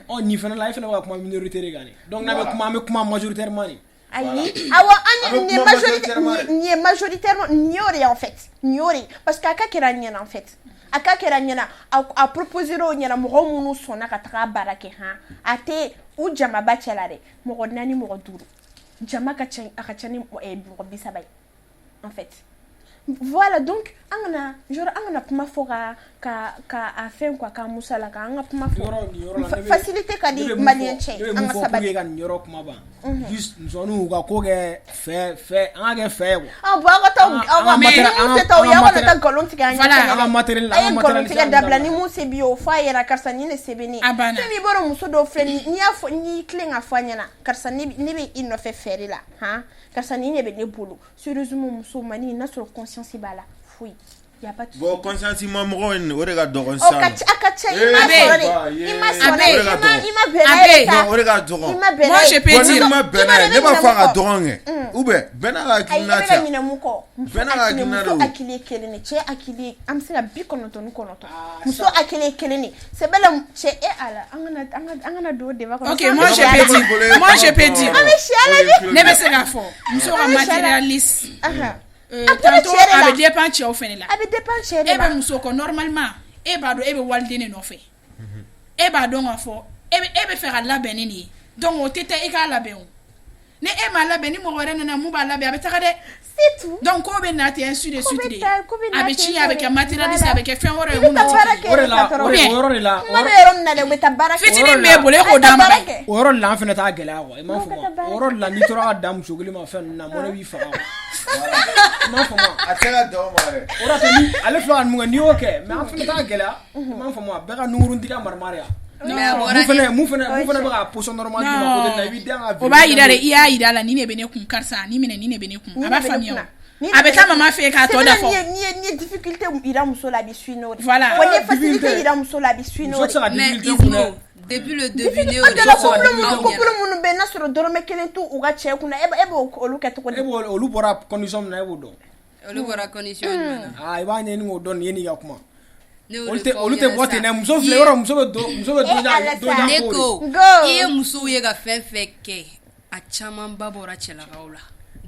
Ɔ nin fana la, e fana bɛ ka kuma minorité de kan dɛ. Donc n'an bɛ kuma, an bɛ kuma majoritairement de. Ayi, awɔ, an nin ye majorité, nin ye majoritairement, nin y'o de ye en fait, nin y'o de ye, parce que a ka kɛra ɲɛna en fait. A ka kɛra ɲɛna, a proposé o ɲɛna, mɔgɔ minnu sɔnna ka taga baara kɛ han, a tɛ u jamaba cɛ la dɛ, mɔgɔ 4, mɔgɔ 5, jama ka ca, a ka ca ni mɔgɔ 30 ye en fait. Voilà, donc an kana genre an kana kuma fɔ ka a fɛn quoi, ka musala ka an ka kuma fɔ. Facilité ka di malien cɛ, an ka sabali. Ka nin yɔrɔ kuma ban. Juste musomaninw ka ko kɛ fɛ an ka kɛ fɛ quoi. Ah bon, aw ka taa aw ka ni mun se t'aw ye, aw kana taa nkalon tigɛ an ɲɛ. An ka matériel, a ye nkalon tigɛ dabila. Ni mun se b'i ye, o fɔ a ɲɛna, karisa nin de se bɛ ne ye. Fɛn min b'a dɔn, muso dɔw filɛ, n'i y'a fɔ, n'i tilen ka fɔ a ɲɛna, karisa ne bɛ i nɔfɛ fɛɛrɛ la han, karisa nin de bɛ ne bolo. Sérieusement, musomanin n'a sɔrɔ conscience b'a la, foyi. Y a pas de bon, conscience ma mɔgɔ in, o de ka dɔgɔn sisan. A ka ca, i ma sɔrɔ de, i ma sɔrɔ de, i ma bɛn n'a ye sa. O de ka dɔgɔn. I ma bɛn n'a ye. Moi je peux dire. Ni ma bɛn n'a ye, ne b'a fɔ a ka dɔgɔn kɛ. Ou bien bɛn n'a ka hakilina tɛ. Ayi, e bɛ ka ɲinɛ mun kɔ? Bɛn n'a ka hakilina de. Muso hakili ye kelen de, cɛ hakili an bɛ se ka 99. Muso hakili ye kelen de. C'est bɛ la cɛ e ala, an kana don o débat kɔnɔ. Ok, moi je peux dire. Moi je peux dire. An bɛ si ala de. Ne bɛ se k'a fɔ muso ka matérialiste. Tantôt a bɛ dépend cɛw fɛnɛ la. A bɛ dépend cɛ de la. E bɛ muso kɔ normalement, e b'a dɔn e bɛ waliden de nɔfɛ. E b'a dɔn k'a fɔ e bɛ fɛ ka labɛn ni nin ye. Donc o tɛ taa e k'a labɛn o. Ni e m'a labɛn, ni mɔgɔ wɛrɛ nana mun b'a labɛn, a bɛ taga dɛ. C'est tout. Donc ko bɛ na ten, ainsi de suite de. A bɛ ci, a bɛ kɛ matérialiste, a bɛ kɛ fɛn wɛrɛ ye mun tɛ. O de la, o yɔrɔ de la. Kuma bɛ yɔrɔ min na dɛ, u bɛ taa baara kɛ. Fitinin min b'e bolo, e k'o d'a ma. O yɔrɔ de la, an fana t'a gɛlɛya quoi, i m'a faamu. O yɔrɔ de la, n'i tora ka dan muso kelen ma fɛn ninnu na, mɔnɛ b'i faga quoi. I m'a faamu. A tɛ ka dan o ma yɛrɛ. O de y'a to ni ale filɛ ka mun kɛ, n'i y'o kɛ, mais an fana t'a gɛlɛya. I m'a faamu, a bɛɛ ka nunkurun tigɛ marimari ya. Mun fana bɛ ka position normale d'i ma côté la, i b'i den ka O b'a yira de, i y'a yira a la, nin de bɛ ne kun, karisa, nin minɛ, nin de bɛ ne kun. A b'a faamuya o. A bɛ taa mama fɛ yen k'a tɔ dafa. N'i ye difficulté yira muso la, a bɛ suit n'o de. Voilà. Wa n'i ye facilité yira muso la, a bɛ suit n'o Muso tɛ se ka de. Mais difficulté kun dɛ. Ismo, depuis le début, ne y'o An de dala fɔ couple aw minnu ɲɛna. Couple minnu bɛ yen n'a sɔrɔ dɔrɔmɛ kelen t'u u ka cɛ kunna, e b'o olu kɛ cogo di? E b'o olu bɔra condition min na, e b'o dɔn. Olu bɔra condition jumɛn na? Aa, i b'a ɲɛɲini k'o dɔn nin ye n'i ka kuma. Ne y'o Olu de tɛ fɔ aw olu tɛ ɲɛna bɔ ten sa. dɛ. Muso filɛ I ye- yɔrɔ, muso bɛ don, muso bɛ Eh, Ala don sa. jan Ne ko de. ko Go. i ye musow ye ka fɛn fɛn kɛ, a camanba bɔra cɛlakaw la.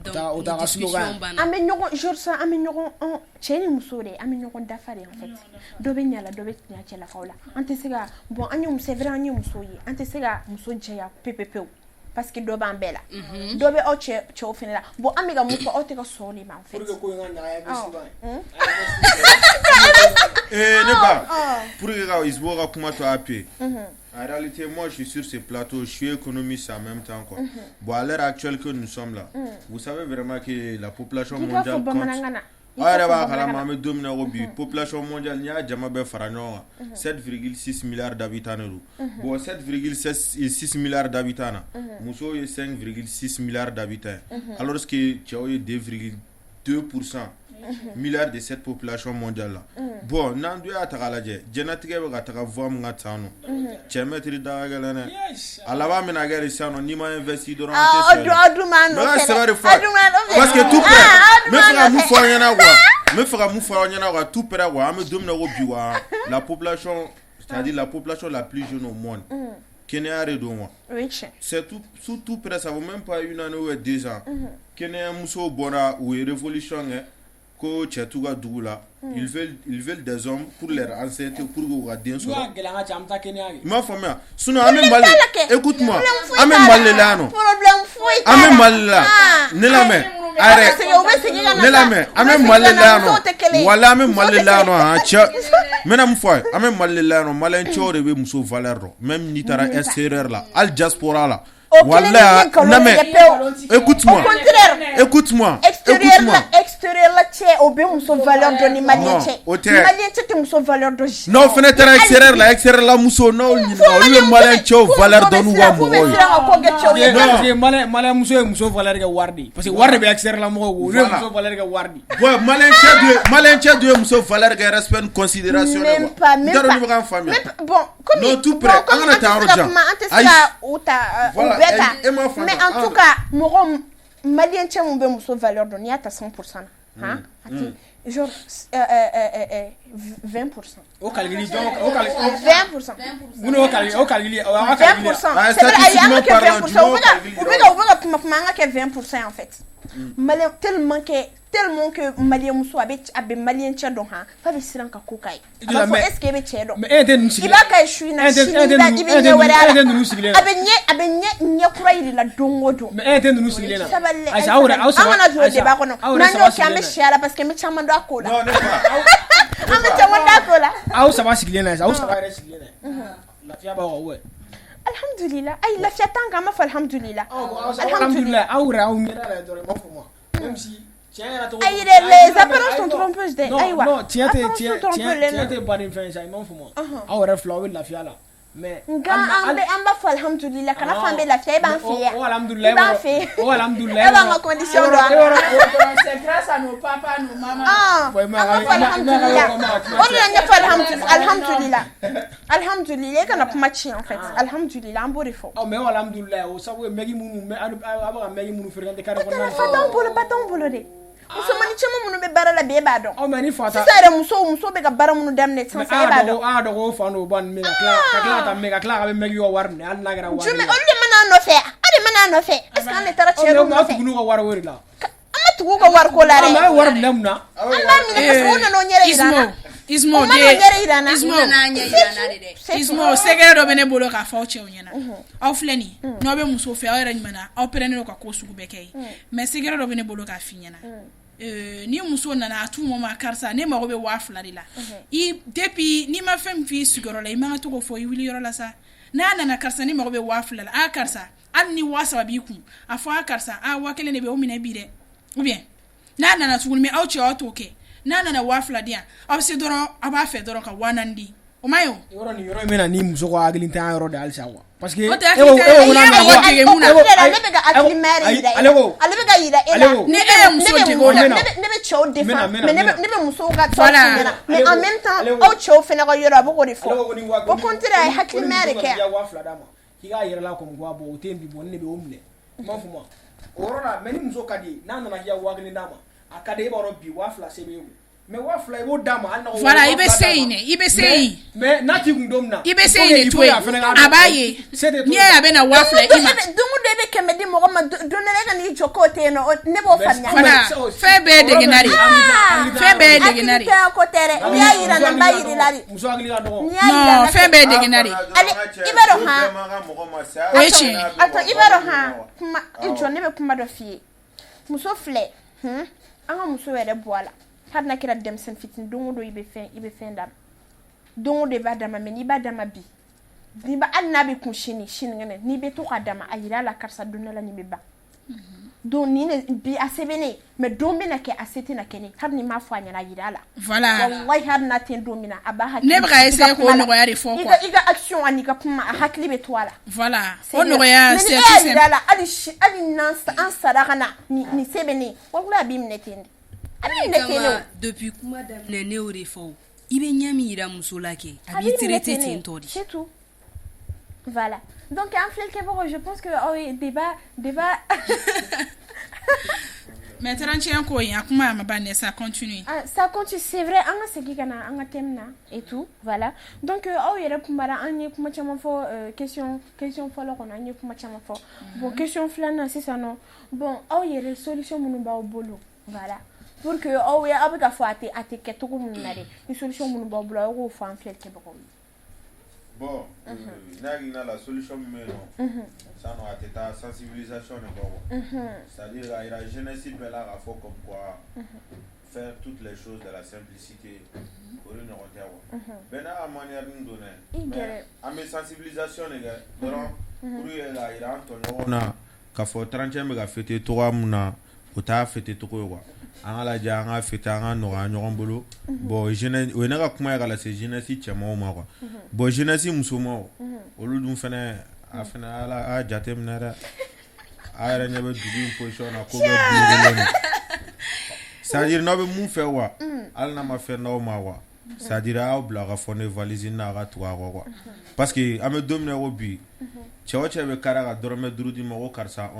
Donc O t'a ni ka slogan discussion ye. banna. An bɛ ɲɔgɔn jour sa, an bɛ ɲɔgɔn cɛ ni muso de, an bɛ ɲɔgɔn dafa de en fait. Dɔ bɛ ɲa la, dɔ bɛ ɲa cɛlakaw la. An tɛ se ka, bon, an ye muso, c'est vrai, an ye musow ye, an tɛ se ka muso jɛya pewu pewu, parce que dɔ b'an bɛɛ la, dɔ bɛ aw cɛ cɛw fɛnɛ la. Bon, an bɛ ka mun fɔ, aw tɛ ka sɔn o de ma en fait. Pour que ko in ka ɲa, a ye slogan ye. Eh, ne ba, pour que ka Isbo ka kuma to appuyer. En réalité, moi, je suis sur ce plateau, je suis économiste en même temps, quoi. Bon, à l'heure actuelle que nous sommes là, vous savez vraiment que la population I k'a fɔ mondiale compte. bamanankan na. I Aw k'a yɛrɛ fɔ b'a bamanankan kalama na. an bɛ don min na ko bi, population mondiale, n'i y'a jama bɛɛ fara ɲɔgɔn kan, 7,6 milliards d'habitants de don. Bon, 7,6 milliards d'habitants na, musow ye 5,6 milliards d'habitants ye, alors que cɛw ye 2,2% milliards de cette population mondiale là. Bon, n'an dun y'a ta k'a lajɛ, diɲɛlatigɛ bɛ ka taga voie min kan tan nɔ, cɛ mɛtiri da ka gɛlɛn dɛ. A laban bɛna kɛ de sisan nɔ, n'i ma investi dɔrɔn, an tɛ Ah, sɔn aw dun aw dun b'an n bɛ ka nɔfɛ sɛbɛ dɛ. de fɔ Aw dun b'an nɔfɛ. parce que tout Ah, près aw n dun bɛ fɛ b'an ka mun nɔfɛ. fɔ aw ɲɛna quoi, n bɛ fɛ ka mun fɔ aw ɲɛna quoi, tout près quoi, an bɛ don min na ko bi quoi, la population, c'est-à-dire la population la plus jeune au monde, Kenya de don quoi. Oui, tiɲɛ. C'est tout, tout près, ça vaut même pas une année ou 2 ans, Kenya musow bɔra, u ye révolution kɛ ko cɛ t'u ka dugu la, ils veulent des hommes pour leur ancêtre, pour que u ka den N'u y'a sɔrɔ. gɛlɛya, an ka cɛ, an bɛ taa Kenya de. I m'a faamuya? Sinon an bɛ Mali, écoute-moi, Problème foyi an bɛ t'a la. Mali de la yan nɔ. Problème foyi t'a An bɛ la. Mali la. Ah. Ne lamɛn U a bɛ yɛrɛ segin, u bɛ segin ka na ne sa. lamɛn, an U bɛ bɛ segin Mali ka de la na, yan musow tɛ kelen nɔ ye. wala an bɛ Musow Mali tɛ de la yan kelen nɔ. Han, cɛ, n bɛna mun fɔ a ye, an bɛ Mali de la yan nɔ, maliyɛn cɛw de bɛ muso valeur dɔn, même n'i taara extérieur la, hali diaspora la. O kelen Walayi, ni nkalon lamɛn, tigɛ pewu. écoute-moi. Au contraire. Écoute-moi. Extérieur Écoute-moi. la, extérieur la cɛ, o bɛ muso valeur dɔn ni maliyɛn Non, cɛ. o tɛ. Maliyɛn cɛ tɛ muso valeur dɔn. N'aw fana taara extérieur la, extérieur la muso, n'aw ɲininka, olu bɛ maliyɛn cɛw valeur dɔn n'u ka K'u bɛ mɔgɔw ye. siran ka ko kɛ cɛw ye. Non. Parce que maliyɛn muso ye muso valeur kɛ wari de ye. Parce que wari de bɛ extérieur la mɔgɔw kun. Olu ye Voilà. muso valeur kɛ wari de ye. Bon, maliyɛn cɛ dun ye muso valeur kɛ respect ni considération de Même quoi. pas, N même t'a dɔn pas. n'i bɛ k'an faamuya. Même pas. Bon, comme Non, tout bon, près. comme An kana an tɛ taa se yɔrɔ ka jan. kuma, an tɛ se Ayi. ka u ta, u Voilà, bɛɛ ta. e m'a faamuya. Mais en tout cas, mɔgɔ maliyɛn cɛ mun bɛ muso valeur dɔn, n'i y'a ta 100% na, han, a tɛ genre 20%. O calcul jɔn o calcul 20%. mun y'o calcul, o calcul o y'an ka calcul ye. 20%. Ah, C'est vrai, ayi, an ka statistiquement kɛ parlant, 20%. U bɛ ka jumɛn u bɛ ka u bɛ ka kuma kuma, an ka kɛ 20% en fait. Maliyɛn tellement que maliyɛn muso a bɛ maliyɛn cɛ dɔn, han, f'a bɛ siran ka ko k'a ye. A b'a fɔ, Mais- est ce que e bɛ cɛ dɔn? Mais e tɛ ninnu I sigilen. b'a k'a ye su in na, E tɛ sini e tɛ i b'a ninnu i bɛ e tɛ ɲɛ wɛrɛ ninnu a e tɛ la. ninnu sigilen A na. bɛ ɲɛ a bɛ ɲɛ ɲɛ kura yir'i la don o don. Mais e tɛ ninnu sigilen na. Sabali dɛ, Ayisa, aw yɛrɛ aw an saba kana don o Ayisa, débat kɔnɔ. aw yɛrɛ N'an saba y'o kɛ, an bɛ sigilen na. si a la, parce que n bɛ caman dɔn a ko la. Non, ne fa. An bɛ caman dɔn a ko la. Aw saba sigilen na, aw saba yɛrɛ sigilen na. Lafiya b'aw kan ouais. Alhamdulillah. Ayi, lafiya t'an kan, an b'a fɔ alhamdulillah. Alhamdulillah, aw yɛrɛ aw ɲɛda la dɔrɔn, i m'a fɔ ma. Même si tiɲɛ yɛrɛ tɔgɔ. Ayi dɛ, les apparences sont trompeuses dɛ. Non, Ayiwa. non, tiɲɛ tɛ Apparences tiɲɛ sont trompeuses, tiɲɛ les tiɲɛ tɛ baden fɛn ye sa, i m'a fɔ ma. Aw yɛrɛ fila, aw bɛ lafiya la. Mais Nka an b'a fɔ alhamdulillah, kana fɔ an bɛ lafiya, e b'an fɛ yan. O alhamdulillah, I b'an fɛ yen. o alhamdulillah. E b'an ka condition dɔn. C'est grâce à nos papas, nos mamans. Ah, Bon, an b'a fɔ alhamdulillah. O de la n ɲɛ fɔ alhamdulillah. Alhamdulillah, e kana kuma tiɲɛ en fait. Alhamdulillah, an b'o de fɔ. Ɔ, mais o alhamdulillah, o sababu ye mɛgi minnu mɛ aw bɛ ka mɛgi minnu fréquenter carré kɔnɔna na. Fa t'anw bolo, ba t'anw bolo dɛ. Musomanin caman minnu bɛ baara la bi, e b'a dɔn. Ɔ, mais ni fa ta Sisan yɛrɛ, musow bɛ ka baara minnu daminɛ sisan, mais e b'a a dɔn. dɔn a dɔn ko fa n'o ba ninnu bɛ ka tila ka taa mɛ ka tila ka bɛ mɛgi ka wari minɛ, hali n'a kɛra wari Jumɛn? Olu de mana an nɔfɛ, aw de mana an nɔfɛ. Est ce que an de taara Ɔ, cɛ mais dɔw o ma nɔfɛ? tugu n'u ka wari o de la. An ma tugu u ka wariko la Ɔ, dɛ. mais a ye wari minɛ mun na? An b'a minɛ parce que u nana o ɲɛrɛ yira an na. Ismo U mana o de ɲɛrɛ yira an na. Ismo U nana ɲɛ yira an na de dɛ. C'est tout. Ismo, sɛgɛrɛ dɔ bɛ ne bolo k'a fɔ aw cɛw ɲɛna. Aw filɛ nin ye, n'aw bɛ muso fɛ, aw yɛrɛ ɲuman na, aw pɛrɛnnen don ka ko sugu bɛɛ kɛ ye, mais sɛgɛrɛ dɔ bɛ ne bolo k'a f'i ɲɛna. Ni muso nana a tout moment, karisa, ne mago bɛ 2000 de la, i depuis n'i ma fɛn min f'i sigiyɔrɔ la, i man ka to k'o fɔ i wuli yɔrɔ la sa. N'a nana, karisa, ne mago bɛ 2000 la, a karisa, hali ni 3000 b'i kun, a fɔ, a karisa, a 1000 de bɛ, o minɛ bi dɛ. Ou bien n'a nana tuguni, mais aw cɛ, aw t'o kɛ, n'a nana 2000 di yan, aw bɛ se dɔrɔn, aw b'a fɛ dɔrɔn ka 4000 di. O O ma ye o. Yɔrɔ nin yɔrɔ in bɛ na ni muso ka hakilintanya yɔrɔ de halisa quoi parce que O tɛ hakilintanya ye, i ye mɔgɔ dege mun na. Ale bɛ ka hakilimaya de yira e la. Ale bɛ ka yira e la. Ni e ye muso dege o la. Ne bɛ cɛw défend mais ne bɛ musow ka tɔn f'u ɲɛna mais en même temps aw cɛw fana ka yɔrɔ a bɛ k'o de fɔ. Au contraire a ye hakilimaya de kɛ yan. K'i ka 2000 d'a ma k'i k'a yɛrɛ la comme quoi bon o tɛ yen bi bon ne de bɛ o minɛ i m'a faamu wa o yɔrɔ la mais ni muso ka di ye n'a nana k'i ka 5000 d'a ma a ka di e b'a dɔn bi 2000 se b'e kun mais 2000 i b'o d'a ma hali n'a ko Voilà, i bɛ se yen dɛ, i bɛ se yen. Mais n'a t'i kun don min na I bɛ se yen de to yen, a b'a ye. N'i y'a ye a bɛ na 2000 i ma. Don o don e bɛ 100 di mɔgɔ ma don dɔ la e ka n'i jɔ k'o tɛ yen nɔ ne b'o faamuya. Voilà, fɛn bɛɛ ye degena de ye. Fɛn bɛɛ ye degena de ye. Hakilitanya ko tɛ dɛ n'i y'a yira n na n b'a yir'i la de. Muso hakili ka dɔgɔ. Non, fɛn bɛɛ ye degena de ye. Ale i b'a dɔn han. O ye tiɲɛ ye. Attends, i b'a dɔn han kuma i jɔ ne bɛ kuma dɔ f'i ye. Muso filɛ an ka muso yɛrɛ bɔ a la. Hali n'a kɛra denmisɛnnin fitinin don o don i bɛ fɛn d'a ma don o don i b'a d'a ma mais n'i b'a d'a ma bi hali n'a bɛ kun sini sinikɛnɛ n'i bɛ to k'a d'a ma a yira a la karisa don dɔ la nin bɛ ban donc nin de bi a se bɛ ne ye mais don bɛna kɛ a se tɛna kɛ ne hali n'i m'a fɔ a ɲɛna a yira a la. Voilà. Walahi hali n'a tɛ don min na a b'a hakili. Ne bɛ ka essayer k'o nɔgɔya de fɔ quoi. I ka action ani i ka kuma a hakili bɛ to a la. Voilà o nɔgɔya c'est tout simple. Mais ni e y'a yira a la hali n'an sara ka na nin se bɛ ne ye walahi a b'i minɛ ten de. A b'i minɛ ten de o. Depuis kuma daminɛ ne y'o de fɔ i bɛ ɲɛ min yira muso la kɛ a b'i traiter ten tɔ de. C'est tout. Voilà. Donc an filɛlikɛbagaw je pense que aw ye débat Mais 31 ko in a kuma ma ban dɛ, ça continue. Ah, ça continue, c'est vrai an ka segin ka na an ka thème na et tout voilà. Donc aw yɛrɛ kumara an ye kuma caman fɔ question fɔlɔ kɔnɔ an ye kuma caman fɔ. Bon question filanan sisan nɔ bon aw yɛrɛ solution minnu b'aw bolo voilà pour que aw ye aw bɛ ka fɔ a tɛ kɛ cogo minnu na dɛ ni solution minnu b'aw bolo aw k'o fɔ an filɛlikɛbagaw ye. Bon, ne hakilina la solution min bɛ yen nɔ sisan nɔ a tɛ taa sensibilisation de kɔ quoi c'est à dire k'a yira jeunesse bɛɛ la k'a fɔ comme quoi faire toutes les choses dans la simplicité o de ɲɔgɔn tɛ quoi bɛɛ n'a ka manière don dɛ mais an bɛ sensibilisation de kɛ dɔrɔn pour que k'a yira an tɔɲɔgɔnw na k'a fɔ 31 bɛ ka fêter cogoya min na o t'a fêter cogo ye quoi an ka lajɛ an ka fêter an ka nɔgɔya ɲɔgɔn bolo bon jeunesse o ye ne ka kuma ye ka lase jeunesse cɛmanw ma quoi bon jeunesse musomanw olu dun fɛnɛ a fɛnɛ ala a jateminɛ dɛ a yɛrɛ ɲɛ bɛ dugu in position na ko bɛɛ burukulen don c'est à dire n'aw bɛ mun fɛ quoi hali n'a ma fɛn d'aw ma quoi c'est à dire a y'aw bila a ka fond de valise n'a ka tugu a kɔ quoi parce que an bɛ don min na ko bi cɛ o cɛ bɛ kari ka dɔrɔmɛ 5 d'i ma ko karisa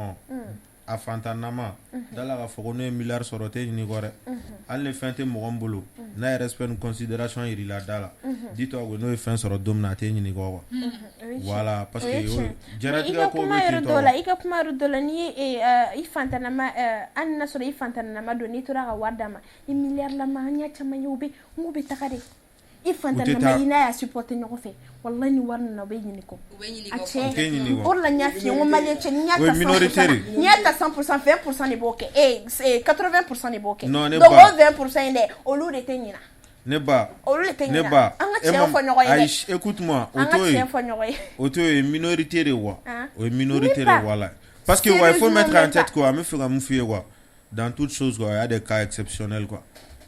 a fantanama da la k'a fɔ ko ne ye milliard sɔrɔ o tɛ ɲin'i kɔ dɛ hali ni fɛn tɛ mɔgɔ min bolo n'a ye respect ni considération yir'i la da la dis-toi que n'o ye fɛn sɔrɔ don min na a tɛ ɲin'i kɔ quoi voilà parce que diɲɛlatigɛ ko bɛ ten tɔ i ka kuma yɔrɔ dɔ la n'i ye i fantanama hali n'a sɔrɔ i fantanama don n'i tora ka wari d'a ma i milliard lama an y'a caman ye u bɛ n k'u bɛ taga de i fantanama i n'a y'a supporter ɲɔgɔn fɛ wallahi ni wari nana u bɛ ɲin'i kɔ a cɛ o de la n y'a f'i ye n ko malien cɛ n'i y'a ta 100% n'i y'a ta 100% 20% de b'o kɛ 80% de b'o kɛ donc o 20% in dɛ olu de tɛ ɲina ne ba olu de tɛ ne ɲina ba an ka tiɲɛ fɔ ɲɔgɔn ye dɛ ayi écoute-moi o an ka t'o tiɲɛ ye fɔ ɲɔgɔn ye o t'o ye minorité de quoi o ye minorité de voilà parce que Sérieusement, ouais, il faut mettre en même tête quoi an bɛ fɛ ka mun f'i ye quoi dans toute chose quoi il y a des cas exceptionnels quoi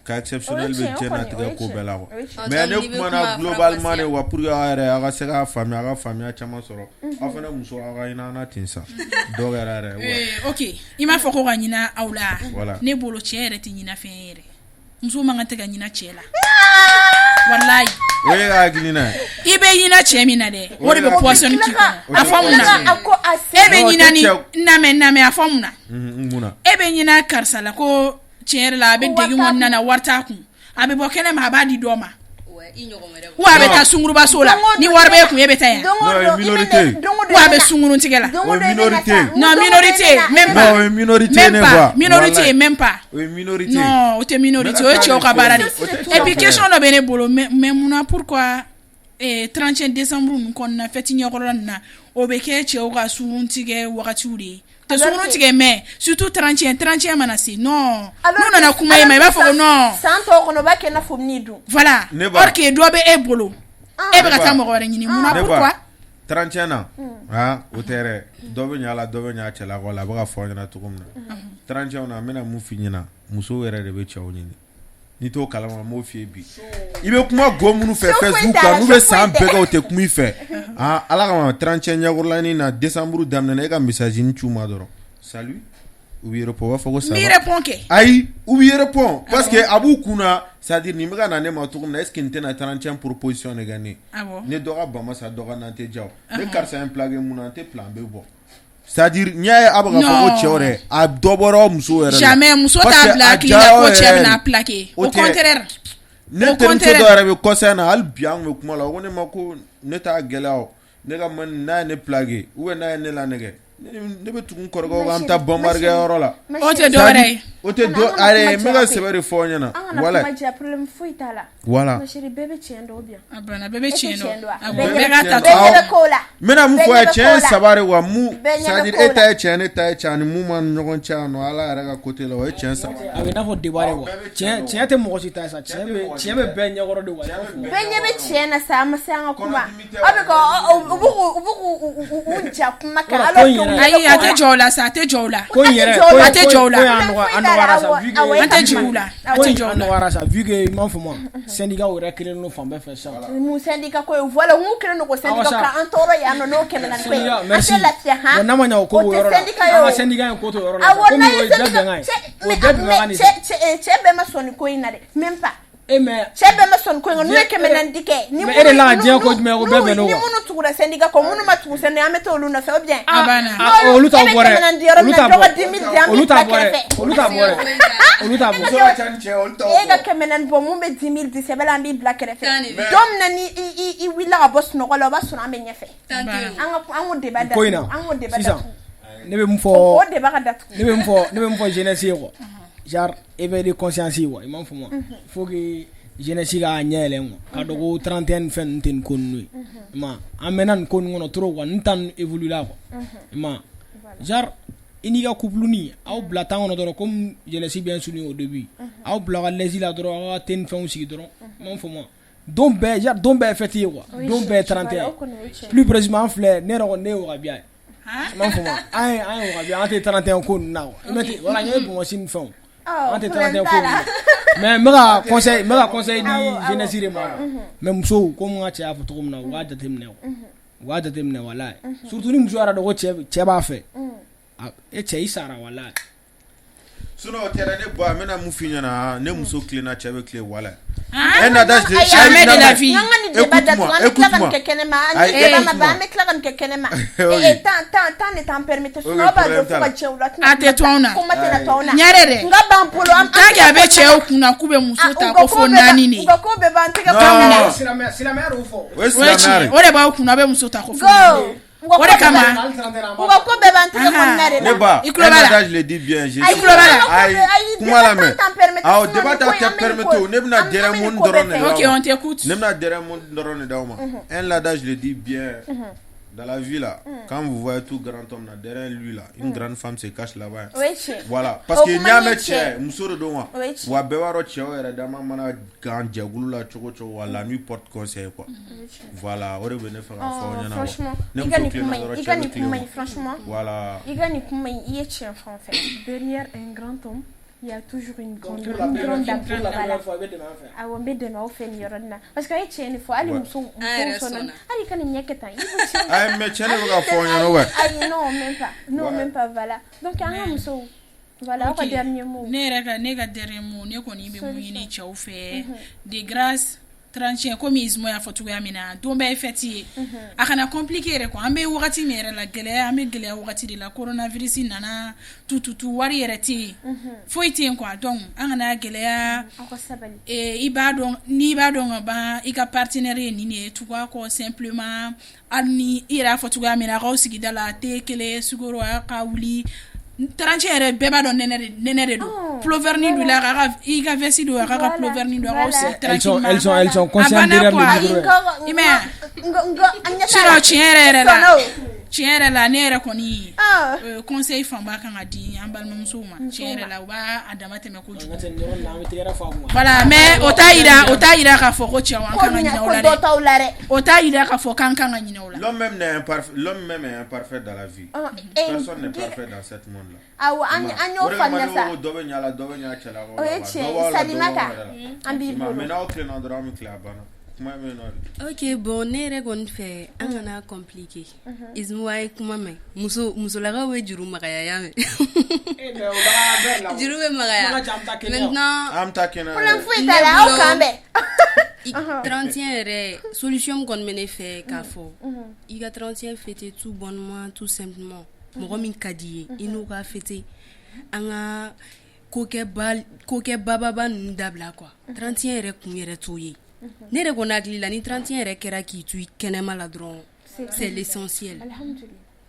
cas exceptionnel bɛ diɲɛnatigɛ ko bɛɛ la quoi mais ne kumana globalement de quoi pour que aw yɛrɛ aw ka se k'a faamuya aw ka faamuya caman sɔrɔ aw fana muso aw ka hinɛ an na ten sa dɔw yɛrɛ yɛrɛ ok i m'a fɔ ko ka ɲina aw la ne bolo cɛ yɛrɛ tɛ ɲina fɛn yɛrɛ muso man kan tɛ ka ɲina cɛ la walayi o ye ka hakilina ye i bɛ ɲina cɛ min na dɛ o de bɛ poison k'i kɔnɔ a fɔ mun na e bɛ ɲina ni namɛ a fɔ mun na e bɛ ɲina karisa la ko tiɲɛ yɛrɛ la a bɛ degun kɔnɔna na wari t'a kun a bɛ bɔ kɛnɛ ma a b'a di dɔ ma ou a bɛ taa sungurubaso la ni wari b'e kun e bɛ taa yan ou a bɛ sunguruntigɛ la non minorité même pas même pas minorité même pas non o tɛ minorité o ye cɛw ka baara de et puis question dɔ bɛ ne bolo mais munna pourquoi 31 décembre ninnu kɔnɔna fête ɲɛkɔrɔla ninnu na o bɛ kɛ cɛw ka sunguruntigɛ wagatiw de ye tɛ sungurun tigɛ mais surtout 31 mana se non n'u nana kuma e ma i b'a fɔ ko non san tɔw kɔnɔ o b'a kɛ i n'a fɔ n'i dun voilà or que dɔ bɛ e bolo e bɛ ka taa mɔgɔ wɛrɛ ɲini munna pourquoi 31 na ah o tɛ dɛ dɔ bɛ ɲa a la dɔ bɛ ɲa cɛlakaw la a bɛ ka fɔ aw ɲɛna cogo min na 31 na n bɛna mun f'i ɲɛna musow yɛrɛ de bɛ cɛw ɲini. N'i t'o kalama n b'o f'i ye bi i bɛ kuma go minnu fɛ Facebook kan n'u bɛ san bɛɛ kɛ u tɛ kuma i fɛ aa Ala kama 31 ɲɛkɔrɔlanin na décembre daminɛna e ka message nin c'u ma dɔrɔn salut u b'i répond u b'a fɔ ko ça va n b'i répond kɛ ayi u b'i répond parce que a b'u kun na c'est à dire nin bɛ ka na ne ma cogo min na est ce que nin tɛna 31 proposition de kɛ ne ye awɔ ni dɔ ka bama san dɔ ka nan tɛ diya o ni karisa ye n plaqué mun na n tɛ plan B bɔ c'est à dire n'i y'a ye a bɛ ka fɔ ko cɛw dɛ a dɔ bɔra musow yɛrɛ la jamais muso parce t'a que bila a hakili la diyara ko aw cɛ yɛrɛ bɛna de. plaqué O au tɛ. contraire Ne au terimuso contraire dɔ yɛrɛ bɛ kɔsa in na hali bi an tun bɛ kuma la o ko ne ma ko ne t'a gɛlɛya o ne ka man n'a ye ne plaqué ou bien n'a ye ne lanɛgɛ ne bɛ tugu n kɔrɔkɛw kɔ an bɛ taa banbarikɛyɔrɔ la o tɛ dɔwɛrɛ ye o tɛ dɔ ayi n bɛ ka sɛbɛ de fɔ aw ɲɛna An kana voilà kuma diya problème foyi t'a la. voilà Ma chérie bɛɛ bɛ tiɲɛ dɔn ou bien? A banna bɛɛ bɛ E tɛ tiɲɛ tiɲɛ dɔn dɔn wa? Awɔ, Bɛɛ bɛɛ k'a ta ɲɛ to bɛ ko la. n bɛna mun Bɛɛ fɔ a ye ɲɛ bɛ tiɲɛ ye ko la. saba de wa mun Bɛɛ ɲɛ c'est à bɛ dire ko e la. ta ye tiɲɛ ne ta ye tiɲɛ ani mun m'an ni ɲɔgɔn cɛ yan nɔ Ala yɛrɛ ka côté la o ye tiɲɛ saba ye. A bɛ i n'a fɔ débat de quoi tiɲɛ tiɲɛ tɛ mɔgɔ si ta ye sa tiɲɛ bɛ tiɲɛ bɛ bɛɛ ɲɛkɔrɔ de quoi Bɛɛ ɲɛ bɛ tiɲɛ na sa an ma se an ka kuma. Kɔnɔdimi tɛ Aw bɛ ka u bɛ k'u u bɛ k'u ja kuma kan Yɔrɔ, alors ko in que u yɛrɛ- ɲɛ bɛ ayi a ko tɛ la. jɔ o la sa a tɛ jɔ o la ko in yɛrɛ jɔ o la. A tɛ jɔ o la. ko in a nɔgɔya a nɔgɔyara sa vu que Awɔ, an tɛ jigin u la a ko tɛ in jɔ a o la nɔgɔyara sa vu que i m'a faamu wa syndicat yɛrɛ kelen don fan bɛɛ fɛ sisan Mun syndicat ko ye voilà mun kɛlen don ko syndicat Awɔ sa. k'an tɔɔrɔ yan nɔ n'o kɛmɛ naani ko ye. syndicat An merci tɛ lafiya han. bon n'a ma ɲɛ o ko O b'o tɛ yɔrɔ la syndicat ye an o. ka syndicat in ko t'o yɔrɔ la Awɔ komi n'a o ye ye bɛɛ syndicat bɛnkan ye cɛ o ye bɛɛ bɛnkan de mais cɛ bɛɛ ma sɔn nin ko in na dɛ même pas. e mais Cɛ bɛɛ ma sɔn nin ko in na n'u ye kɛmɛ naani di kɛ. Ni Mais e de la ka diɲɛ ko jumɛn ko bɛɛ bɛnn'o Ni kan. minnu tugura syndicat kɔ minnu ma tugu syndicat an bɛ taa olu nɔfɛ ou bien. A banna. Ah, olu t'aw E bɛ bɔ dɛ kɛmɛ naani di yɔrɔ olu min t'a na dɔ bɔ ka 10 000 di an olu bɛ t'a bila bɔ dɛ kɛrɛfɛ. olu t'a bɔ dɛ olu t'a bɔ Muso ka ca ni cɛ ye olu t'aw E ka bɔ. kɛmɛ naani bɔ mun bɛ 10 000 di sɛbɛ la an b'i bila kɛrɛfɛ. Tan de bɛ. Don min na ni i wulila ka bɔ sunɔgɔ la o b'a sɔrɔ an bɛ ɲɛfɛ. Tan tɛ yen. An ka an k'o débat ko in na datugu an k'o débat sisan datugu. ne bɛ mun fɔ O débat ka datugu. ne bɛ mun fɔ jeunesse ye quoi genre éveil de conscience ye quoi i m'a faamu wa il faut que jeunesse k'a ɲɛ yɛlɛ quoi k'a dɔn ko 31 ni fɛn ninnu tɛ nin ko ninnu ye i ma ye an mɛnna nin ko ninnu kɔnɔ trop quoi nin temps ninnu évolue la quoi i ma ye genre i n'i ka couple ni aw bila temps kɔnɔ dɔrɔn comme jeunesse bien souligné au début aw bila ka l'aise la dɔrɔn aw ka thé ni fɛnw sigi dɔrɔn i m'a faamu wa don bɛɛ genre don bɛɛ ye fête ye quoi don bɛɛ ye 31 O kɔni o ye tiɲɛ ye. plus précisément an filɛ ne yɛrɛ kɔni ne ye wagabiya ye i m'a faamu wa an ye wagabiya an tɛ 31 ko ninnu na quoi i m'a ye voilà n ye Bamakɔ ni fɛnw Ɔ, an tɛ problème 31 t'a ko la. ninnu na mais n bɛ ka conseil n bɛ ka conseil di Awɔ, awɔ. jeunesse de ma quoi mais musow komi n ka cɛ y'a fɔ cogo min na u k'a jateminɛ quoi u k'a jateminɛ walayi surtout ni muso yɛrɛ dɔn ko cɛ b'a fɛ e cɛ i sara walayi Sinon o tɛ dɛ ne ba n bɛna mun f'i ɲɛna ne muso tilenna cɛ bɛ tilen walayi. Hein? Un adage de Jamais de la vie. An ka nin débat datugu an bɛ tila ka nin kɛ kɛnɛma an ni débat ma ban an bɛ tila ka nin kɛ kɛnɛma. Ok. Temps de t'an permettre sinon Ok, aw b'a dɔn problème fo t'a ka la. cɛw la A tɛ to anw na. kuma tɛna to anw na. Ɲare dɛ. N ka b'an bolo an Tant que a bɛ cɛw kunna k'u bɛ muso ta ko fo naani de U ka ko bɛɛ b'an tɛgɛ Non. kɔnɔ. Silamɛya de y'o fɔ O ye o ye silamɛya tiɲɛ de ye. o de b'aw kunna a bɛ muso ta ko fo Go. naani U ka O de ko bɛɛ kama. b'an- U ka ko bɛɛ b'an tɛgɛ kɔnɔna de Ne la. ba I tulo un b'a la. adage le dit bien je Ayi, suis tulo b'a la. ayi Ayi, kuma débat lamɛn t'an permettre, awɔ sinon débat nin t'a ko in, tɛ an bɛ nin permettre ko- o ne bɛna an bɛ nin dɛrɛmu ko bɛɛ dɔrɔn de fɛ. d'aw Ok, ma on t'écoute. ne bɛna dɛrɛmu dɔrɔn de d'aw ma un adage le dit bien dans la vie là quand vous voyez tout grand homme là derrière lui là une grande femme se cache là-bas O ye tiɲɛ ye. voilà parce O que kuma n'i y'a in ye mɛn tiɲɛ. cɛ muso de don wa O ye tiɲɛ. wa bɛɛ b'a dɔn cɛw yɛrɛ dama mana gan jɛkulu la cogo o cogo wa la nuit porte conseil quoi voilà o de bɛ ne fɛ k'a fɔ aw Oh, ɲɛna quoi franchement, ne i ka muso nin kuma tilenna in, dɔrɔn i cɛ ka bɛ nin tilen kuma in, quoi franchement, voilà i ka nin kuma in, i ye tiɲɛ fɔ en fait. Derrière un grand homme, il y a toujours une grande dame. pour la Voilà. première fois i bɛ dɛmɛ an fɛ Awɔ, n bɛ dɛmɛ aw fɛ nin yɔrɔnin na parce que a ye tiɲɛ de fɔ hali Ouais. muso An yɛrɛ musow sɔnna sɔnna. hali i ka nin ɲɛ kɛ tan i b'o tiɲɛ ayi mais cɛ de bɛ ka fɔ aw ɲɛna ouais ayi non même pas non Ouais. même pas voilà donc an ka musow voilà aw ka Ok. dernier mot Ne yɛrɛ ka ne ka dernier mot ne kɔni bɛ mun ɲini cɛw fɛ de grâce 31 komi Ismo y'a fɔ cogoya min na don bɛɛ ye fête ye a kana compliqué yɛrɛ quoi an bɛ wagati min yɛrɛ la gɛlɛya an bɛ gɛlɛya wagati de la coronavirus nana tututu wari yɛrɛ tɛ yen foyi tɛ yen quoi donc an kana gɛlɛya aw ka sabali i b'a dɔn n'i b'a dɔn ka ban i ka partenaire ye nin de ye tugu a kɔ simplement hali ni i yɛrɛ y'a fɔ cogoya min na a k'aw sigida la te kelen sukaro a ka wuli 31 yɛrɛ bɛɛ b'a dɔn nɛnɛ de don Oh, pullover-nin don i la a ka i ka veste don a ka Voilà, pullover-nin don a k'aw voilà. sigi elles sont tranquillement elles sont elles sont A conscientes banna derrière quoi. le micro Ayi, I m'a ye n ko an ɲɛ t'a Sinon la. tiɲɛ yɛrɛ yɛrɛ la Sɔnna o. Tiɲɛ yɛrɛ la, ne yɛrɛ kɔni, conseil fanba kan ka di an balimamusow ma. Tiɲɛ yɛrɛ la, u b'a a dama tɛmɛ kojugu. Voilà, mais o t'a yira k'a fɔ ko cɛw, an kan ka ɲinɛ o la dɛ. Dɔ la dɛ. O t'a yira k'a fɔ k'an kan ka ɲinɛ o la. L'homme même n'est imparfait, l'homme même est imparfait dans la vie. Personne n'est parfait dans ce monde là. Awɔ, an y'o faamuya sa. Dɔ bɛ ɲa la, dɔ bɛ ɲa cɛlakaw. O ye tiɲɛ ye. Salimata, an b'i bolo. Mais n'aw tilenna dɔrɔn, an bɛ tilen, a banna. Kuma bɛ yen nɔ de. Ok, bon, ne yɛrɛ kɔni fɛ, an kana compliqué. Ismuwa ye kuma mɛn, muso musolakaw bɛ juru magaya, ya mɛn, juru bɛ magaya maintenant. An bɛ taa kɛnɛ. Problème foyi t'a la, aw k'an bɛn. 31 yɛrɛ, solution min kɔni bɛ ne fɛ k'a fɔ, i ka 31 fêter tout bonnement, tout simplement. Mɔgɔ min ka di ye, i n'o ka fêter. An ka kokɛba kokɛ bababa ninnu dabila quoi. 31 yɛrɛ kun yɛrɛ t'o ye. Ne yɛrɛ kɔni hakili la, ni 31 yɛrɛ kɛra k'i to i kɛnɛma la dɔrɔn, c'est l'essentiel,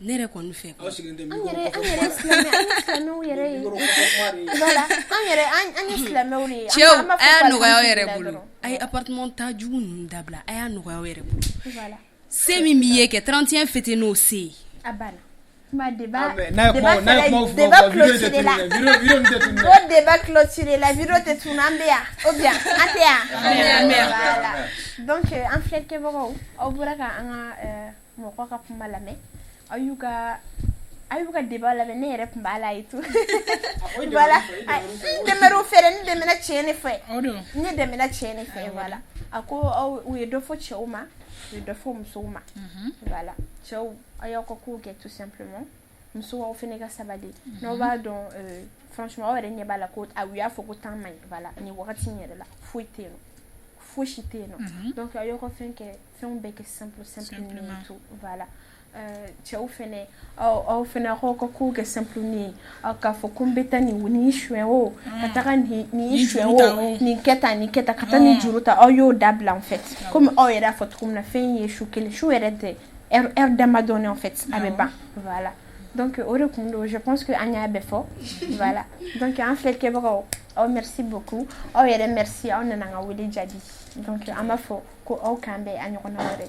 ne yɛrɛ kɔni fɛ. An yɛrɛ, an yɛrɛ silamɛ, an ye silamɛw yɛrɛ ye. Voilà, an yɛrɛ, an ye silamɛw de ye. Cɛw, a y'a nɔgɔya aw yɛrɛ bolo, a ye appartement ta jugu ninnu dabila, a y'a nɔgɔya aw yɛrɛ bolo. Se min b'i ye kɛ 31 fêter, n'o se ye. A banna. Kuma débat, débat, débat clôturé la. O débat clôturé la, vidéo tɛ tunu, an bɛ yan ou bien an tɛ yan? Voilà, donc an filɛlikɛbagaw, aw bɔra ka an ka mɔgɔ ka kuma lamɛn, aw y'u ka débat lamɛn. Ne yɛrɛ tun b'a la et tout. Voilà, n dɛmɛr'u fɛ dɛ, n dɛmɛna tiɲɛ de fɛ, ne dɛmɛna tiɲɛ de fɛ. Voilà, a ko aw, u ye dɔ fɔ cɛw ma, u ye dɔ fɔ musow ma. Voilà, cɛw, aw y'aw ka kow kɛ tout simplement. Musow, aw fana ka sabali. N'aw b'a dɔn, franchement, aw yɛrɛ ɲɛ b'a la ko u y'a fɔ ko temps man ɲi. Voilà, nin wagati in yɛrɛ la, foyi tɛ yen nɔ, fosi tɛ yen nɔ. Donc aw y'aw ka fɛn kɛ, fɛnw bɛɛ kɛ simple simple ni tout. Voilà, cɛw fɛnɛ, aw fɛnɛ, aw ka kow kɛ simple ni ye. Aw k'a fɔ ko n bɛ taa nin suɲɛ o, ka taga nin suɲɛ o, nin kɛ tan, nin kɛ tan, ka taa nin juru ta, aw y'o dabila. En fait, komi aw yɛrɛ y'a fɔ cogo min na, fɛn ye su kelen, su yɛrɛ tɛ, heure damadɔni, en fait, a bɛ ban. Voilà, donc o de kun don. Je pense que an y'a bɛɛ fɔ. Voilà, donc an filɛlikɛbagaw, aw merci beaucoup, aw yɛrɛ merci, aw nana an ka wele jaabi. Donc an b'a fɔ ko aw k'an bɛn a ɲɔgɔnna wɛrɛ.